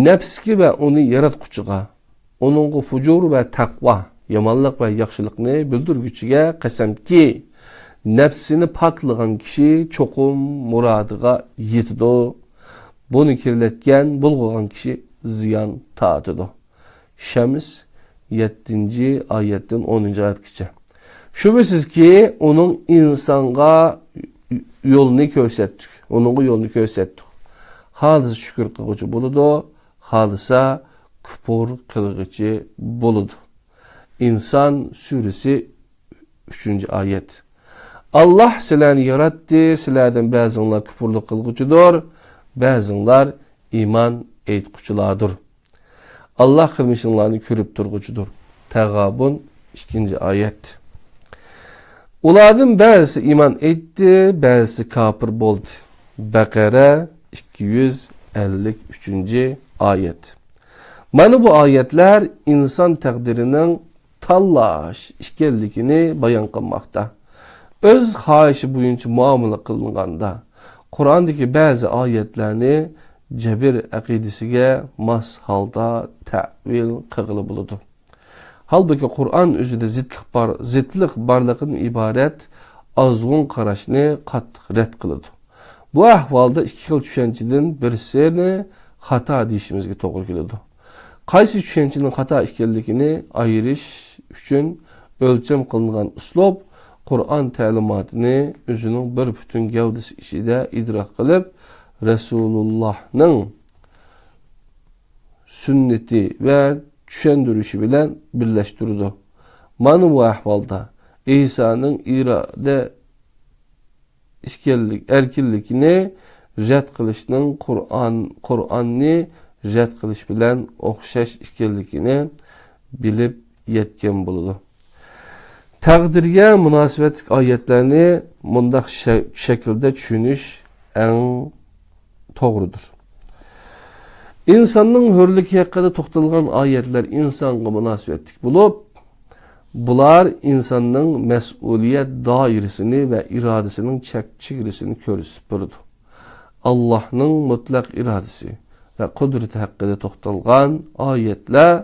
نەپسكە ۋە ئۇنى ياراتقۇچىغا، ئۇنىڭغا فۇجۇر ۋە تەقۋا، يامانلىق ۋە ياخشىلىقنى بىلدۈرگۈچىگە قەسەمكى، نەپسىنى پاكلىغان كىشى چوقۇم مۇرادىغا يېتىدۇ. بۇنى كىرلەتكەن، بۇلغىغان كىشى زىيان تارتىدۇ. شەمس، يەتتىنچى ئايەتتىن ئونىنچى ئايەتكىچە. شۈبھىسىزكى، ئۇنىڭ ئىنسانغا يولنى كۆرسەتتۇق. ئۇنىڭغا يولنى كۆرسەتتۇق. خالىسا شۈكۈر قىلغۇچى بولىدۇ، خالىسا كۇپۇر قىلغۇچى بولىدۇ. ئىنسان سۈرىسى، ئۈچىنچى ئايەت. ئاللاھ سىلەرنى ياراتتى، سىلەردىن بەزىڭلار كۇپۇرلۇق قىلغۇچىدۇر، بەزىڭلار ئىمان ئېيتقۇچىلاردۇر. ئاللاھ قىلمىشىڭلارنى كۆرۈپ تۇرغۇچىدۇر. تەغابۇن، ئىككىنچى ئايەت. ئۇلاردىن بەزىسى ئىمان ئېيتتى، بەزىسى كاپىر بولدى. بەقەرە، ئىككى يۈز ئەللىك ئۈچىنچى ئايەت. مانا بۇ ئايەتلەر ئىنسان تەقدىرىنىڭ تاللاش ئىكەنلىكىنى بايان قىلماقتا. ئۆز خاھىشى بويىچە مۇئامىلە قىلىنغاندا، قۇرئاندىكى بەزى ئايەتلەرنى جەبىر ئەقىدىسىگە ماس ھالدا تەئۋىل قىلغىلى بولىدۇ. ھالبۇكى، قۇرئان ئۆزىدە زىتلىق بار، زىتلىق بارلىقىدىن ئىبارەت ئازغۇن قاراشنى قاتتىق رەت قىلىدۇ. بۇ ئەھۋالدا ئىككى خىل چۈشەنچىدىن بىرسىنى خاتا دېيىشىمىزگە توغرا كېلىدۇ. قايسى چۈشەنچىنىڭ خاتا ئىكەنلىكىنى ئايرىش ئۈچۈن ئۆلچەم قىلىنغان ئۇسلۇب، قۇرئان تەلىماتىنى ئۆزىنىڭ بىر پۈتۈن گەۋدىسى ئىچىدە ئىدراك قىلىپ، رەسۇلۇللاھنىڭ سۈننىتى ۋە چۈشەندۈرۈشى بىلەن بىرلەشتۈرىدۇ. مانا بۇ ئەھۋالدا ئىسانىڭ ئىرادە ئىكەنلىك، ئەركىنلىكىنى رەت قىلىشنىڭ قۇرئان، قۇرئاننى رەت قىلىش بىلەن ئوخشاش ئىكەنلىكىنى بىلىپ يەتكەن بولىدۇ. تەقدىرگە مۇناسىۋەتلىك ئايەتلەرنى مۇنداق شە-، شەكىلدە چۈشىنىش ئەڭ توغرىدۇر. ئىنساننىڭ ھۆرلۈكى ھەققىدە توختالغان ئايەتلەر ئىنسانغا مۇناسىۋەتلىك بولۇپ، بۇلار ئىنساننىڭ مەسئۇلىيەت دائىرىسىنى ۋە ئىرادىسىنىڭ چەك-چېگرىسىنى كۆرسىتىپ بېرىدۇ. ئاللاھنىڭ مۇتلەق ئىرادىسى ۋە قۇدرىتى ھەققىدە توختالغان ئايەتلەر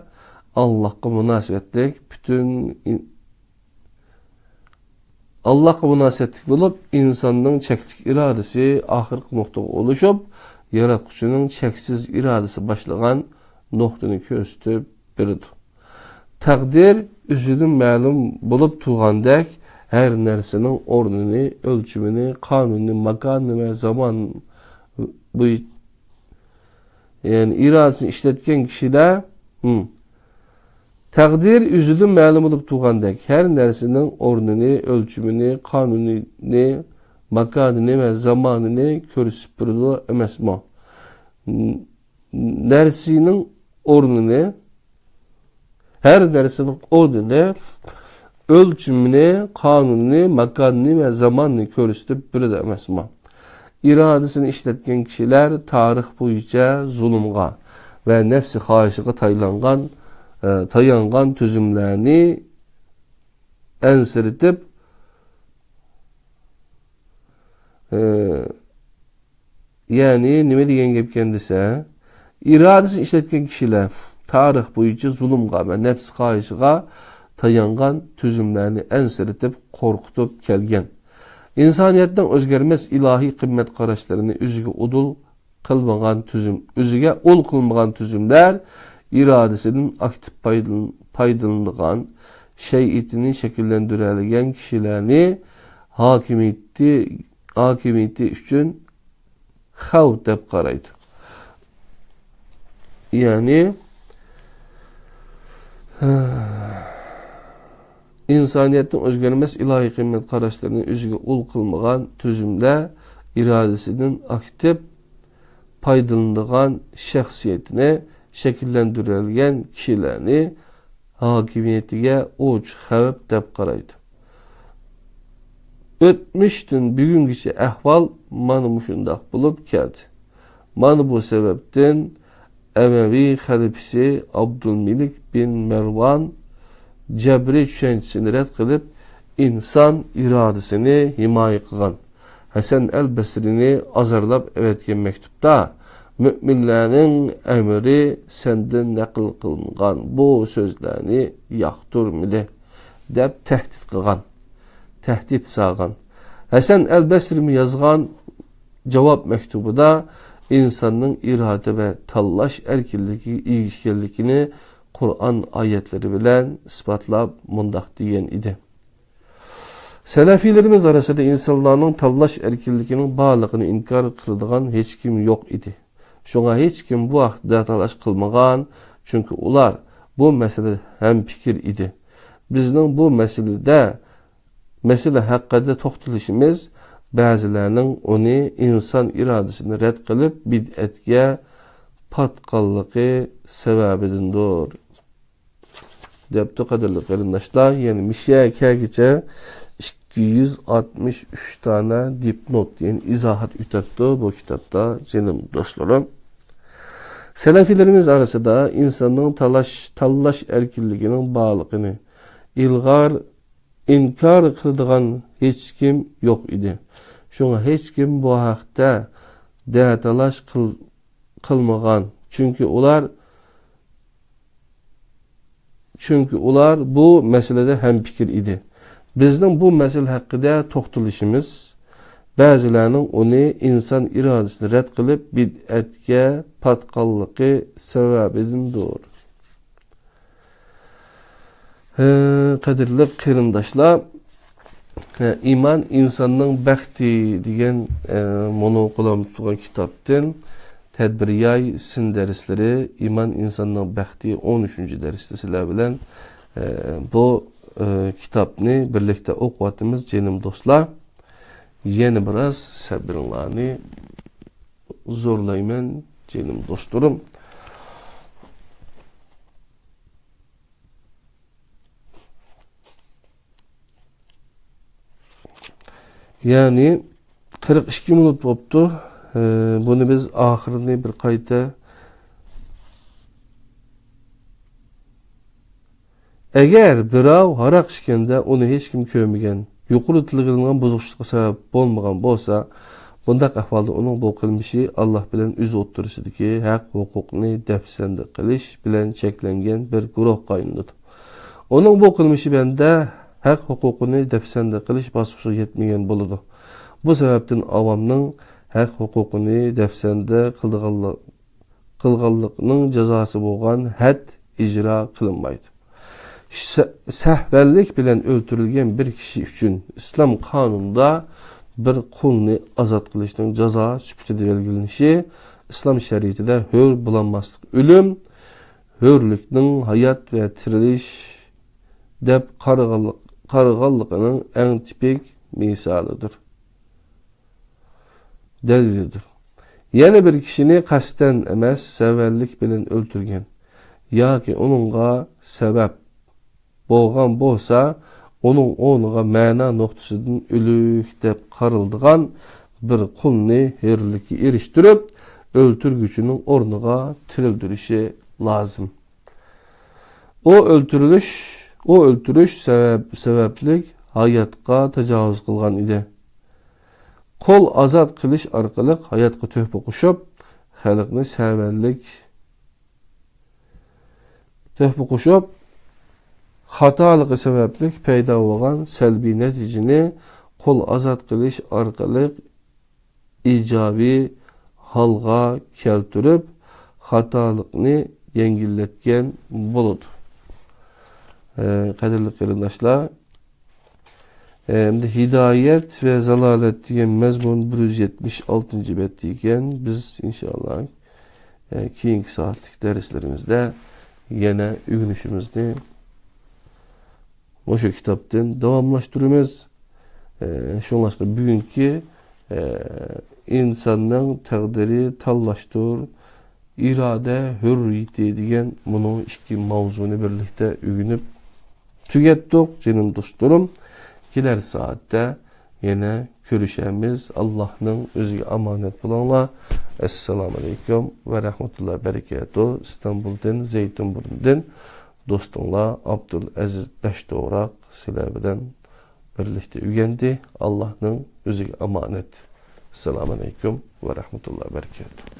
ئاللاھقا مۇناسىۋەتلىك پۈتۈن ئىن-، ئاللاھقا مۇناسىۋەتلىك بولۇپ، ئىنساننىڭ چەكلىك ئىرادىسى ئاخىرقى نۇقتىغا ئۇلىشىپ، ياراتقۇچىنىڭ چەكسىز ئىرادىسى باشلىغان نۇقتىنى كۆرسىتىپ بېرىدۇ. تەقدىر ئۆزىدىن مەلۇم بولۇپ تۇرغاندەك، ھەر نەرسىنىڭ ئورنىنى، ئۆلچىمىنى، قانۇنىنى، ماكانىنى ۋە زامان بوي-، يەنى ئىرادىسىنى ئىشلەتكەن كىشىلەر، ھىم. تەقدىر ئۆزىدىن مەلۇم بولۇپ تۇرغاندەك، ھەر نەرسىنىڭ ئورنىنى، ئۆلچىمىنى، قانۇنىنى، ماكانىنى ۋە زامانىنى كۆرسىتىپ بېرىدۇ ئەمەسمۇ؟ نەرسىنىڭ ئورنىنى، ھەر نەرسىنىڭ ئورنىنى، ئۆلچىمىنى، قانۇنىنى، ماكانىنى ۋە زاماننى كۆرسىتىپ بېرىدۇ ئەمەسمۇ؟ ئىرادىسىنى ئىشلەتكەن كىشىلەر تارىخ بويىچە زۇلۇمغا ۋە نەپسى خاھىشىغا تايلانغان، ئە، تايانغان تۈزۈملەرنى ئەنسىرىتىپ، ئە، يەنى نېمە دېگەن گەپكەن دېسە، ئىرادىسىنى ئىشلەتكەن كىشىلەر تارىخ بويىچە زۇلۇمغا ۋە نەپس خاھىشىغا تايانغان تۈزۈملەرنى ئەنسىرىتىپ، قورقۇتۇپ كەلگەن. ئىنسانىيەتنىڭ ئۆزگەرمەس ئىلاھىي قىممەت قاراشلىرىنى ئۆزىگە ئۇدۇل قىلمىغان تۈزۈم، ئۆزىگە ئۇل قىلمىغان تۈزۈملەر ئىرادىسىدىن ئاكتىپ پايدىلىن-، پايدىلىنىدىغان شەرىئىتىنى شەكىللەندۈرەلىگەن كىشىلەرنى ھاكىمىيىتى، ھاكىمىيىتى ئۈچۈن خەۋپ دەپ قارايدۇ. يەنى، ئىنسانىيەتنىڭ ئۆزگەرمەس ئىلاھىي قىممەت قاراشلىرىنى ئۆزىگە ئۇل قىلمىغان تۈزۈملەر ئىرادىسىدىن ئاكتىپ پايدىلىنىدىغان شەخسىيىتىنى شەكىللەندۈرەلىگەن كىشىلەرنى ھاكىمىيىتىگە ئوچۇق خەۋپ دەپ قارايدۇ. ئۆتمۈشتىن بۈگۈنگىچە ئەھۋال مانا مۇشۇنداق بولۇپ كەلدى. مانا بۇ سەۋەبتىن ئەمەۋى خەلىپىسى ئابدۇلمەلىك بىن مەرۋان جەبرىي چۈشەنچىسىنى رەت قىلىپ، ئىنسان ئىرادىسىنى ھىمايە قىلغان. ھەسەن ئەل بەسرىنى ئازارلاپ ئەۋەتكەن مەكتۇپتا، «مۆمىنلەرنىڭ ئەمىرى سەندىن نەقىل قىلىنغان بۇ سۆزلەرنى ياقتۇرمىدى» دەپ تەھدىت قىلغان، تەھدىت سالغان. ھەسەن ئەل بەسرىمۇ يازغان جاۋاب مەكتۇبىدا ئىنساننىڭ ئىرادە ۋە تاللاش ئەركىنلىكىگە ئىگە ئىكەنلىكىنى قۇرئان ئايەتلىرى بىلەن ئىسپاتلاپ مۇنداق دېگەن ئىدى. سەلەفىيلىرىمىز ئارىسىدا ئىنسانلارنىڭ تاللاش ئەركىنلىكىنىڭ بارلىقىنى ئىنكار قىلىدىغان ھېچكىم يوق ئىدى. شۇڭا ھېچكىم بۇ ھەقتە تاللاش قىلمىغان، چۈنكى ئۇلار بۇ مەسىلىدە ھەمپىكىر ئىدى. بىزنىڭ بۇ مەسىلىدە، مەسىلە ھەققىدە توختىلىشىمىز بەزىلەرنىڭ ئۇنى ئىنسان ئىرادىسىنى رەت قىلىپ، بىدئەتكە پاتقانلىقى سەۋەبىدىندۇر. دەپتۇ، قەدىرلىك قېرىنداشلار، يەنى مىشە كەگىچە ئىككى يۈز ئاتمىش ئۈچ دانە دىپنوت، يەنى ئىزاھات ئۆتەپتۇ بۇ كىتابتا، جېنىم دوستلىرىم. سەلەفىيلىرىمىز ئارىسىدا ئىنساننىڭ تاللاش، تاللاش ئەركىنلىكىنىڭ بارلىقىنى ئىلغار، ئىنكار قىلىدىغان ھېچكىم يوق ئىدى. شۇڭا ھېچكىم بۇ ھەقتە دەتالاش قىل-، قىلمىغان. چۈنكى ئۇلار، چۈنكى ئۇلار بۇ مەسىلىدە ھەمپىكىر ئىدى. بىزنىڭ بۇ مەسىلە ھەققىدە توختىلىشىمىز بەزىلەرنىڭ ئۇنى ئىنسان ئىرادىسىنى رەت قىلىپ، بىدئەتكە پاتقانلىقى سەۋەبىدىندۇر. ھە، قەدىرلىك قېرىنداشلار، ھە، ئىمان ئىنساننىڭ بەختى دېگەن، ئە، مۇنۇ قولۇمدا تۇرغان كىتابتىن تەدبىرىياي سىن دەرسلىرى، ئىمان ئىنساننىڭ بەختى، ئون ئۈچىنچى دەرستە سىلەر بىلەن، ئە، بۇ، ئە، كىتابنى بىرلىكتە ئوقۇۋاتىمىز، جېنىم دوستلار. يەنە بىراز سەبرىڭلارنى زورلايمەن، جېنىم دوستلىرىم. يەنى قىرىق ئىككى مىنۇت بوپتۇ. ئى، بۇنى بىز ئاخىرىنى بىر قايتا، ئەگەر بىراۋ ھاراق ئىچكەندە ئۇنى ھېچكىم كۆرمىگەن، يۇقىرىدا تىلغا ئېلىنغان بۇزۇقچىلىققا سەۋەب بولمىغان بولسا، بۇنداق ئەھۋالدا ئۇنىڭ بۇ قىلمىشى ئاللاھ بىلەن ئۆزى ئوتتۇرىسىدىكى ھەق ھوقۇقنى دەپسەندە قىلىش بىلەن چەكلەنگەن بىر گۇرۇھقا ئايلىنىدۇ. ئۇنىڭ بۇ قىلمىشى بەندە ھەق ھوقۇقىنى دەپسەندە قىلىش باسقۇچىغا يەتمىگەن بولىدۇ. بۇ سەۋەبتىن ئاۋامنىڭ ھەق ھوقۇقىنى دەپسەندە قىلىدىغانلىق-، قىلغانلىقنىڭ جازاسى بولغان ھەد ئىجرا قىلىنمايدۇ. سە-، سەھۋەنلىك بىلەن ئۆلتۈرۈلگەن بىر كىشى ئۈچۈن ئىسلام قانۇنىدا بىر قۇلنى ئازاد قىلىشنىڭ جازا سۈپىتىدە بەلگىلىنىشى ئىسلام شەرىئىتىدە ھۆر بولالماسلىق، ئۆلۈم، ھۆرلۈكنىڭ ھايات ۋە تىرىلىش دەپ قارىغانلىق-، قارىغانلىقىنىڭ ئەڭ تىپىك مىسالىدۇر، دەلىلىدۇر. يەنە بىر كىشىنى قەستەن ئەمەس، سەۋەنلىك بىلەن ئۆلتۈرگەن ياكى ئۇنىڭغا سەۋەب بولغان بولسا، ئۇنىڭ ئورنىغا مەنا نۇقتىسىدىن ئۆلۈك دەپ قارىلىدىغان بىر قۇلنى ھۆرلۈككە ئېرىشتۈرۈپ، ئۆلتۈرگۈچىنىڭ ئورنىغا تىرىلدۈرۈشى لازىم. ئۇ ئۆلتۈرۈلۈش، ئۇ ئۆلتۈرۈش سەۋەب-، سەۋەبلىك ھاياتقا تاجاۋۇز قىلغان ئىدى. قۇل ئازاد قىلىش ئارقىلىق ھاياتقا تۆھپە قوشۇپ، خەلقنى سەۋەنلىك، تۆھپە قوشۇپ، خاتالىقى سەۋەبلىك پەيدا بولغان سەلبىي نەتىجىنى قۇل ئازاد قىلىش ئارقىلىق ئىجابىي ھالغا كەلتۈرۈپ، خاتالىقنى يەڭگىللەتكەن بولىدۇ. ئە، قەدىرلىك قېرىنداشلار، ئە، ئەمدى ھىدايەت ۋە زالالەت دېگەن مەزمۇن بىر يۈز يەتمىش ئالتىنچى بەتتە ئىكەن. بىز ئىنشائاللا، ئە، كېيىنكى سائەتلىك دەرسلىرىمىزدە يەنە ئۆگىنىشىمىزنى مۇشۇ كىتابتىن داۋاملاشتۇرىمىز. ئە، شۇڭلاشقا بۈگۈنكى، ئە، ئىنساننىڭ تەقدىرى تاللاشتۇر، ئىرادە ھۆررىيىتى دېگەن مۇنۇ ئىككى ماۋزۇنى بىرلىكتە ئۆگىنىپ تۈگەتتۇق، جېنىم دوستلىرىم. كېلەر سائەتتە يەنە كۆرۈشەرمىز. ئاللاھنىڭ ئۆزىگە ئامانەت بولۇڭلار. ئەسسالامۇ ئەلەيكۇم ۋە رەھمەتۇللاھى ۋە بەرىكاتۇھ. ئىستانبۇلدىن، زەيتۇنبۇرنىدىن دوستۇڭلار ئابدۇل ئەزىز داشتوغراق سىلەر بىلەن بىرلىكتە ئۆگەندى. ئاللاھنىڭ ئۆزىگە ئامانەت. ئەسسالامۇ ئەلەيكۇم ۋە رەھمەتۇللاھى ۋە بەرىكاتۇھ.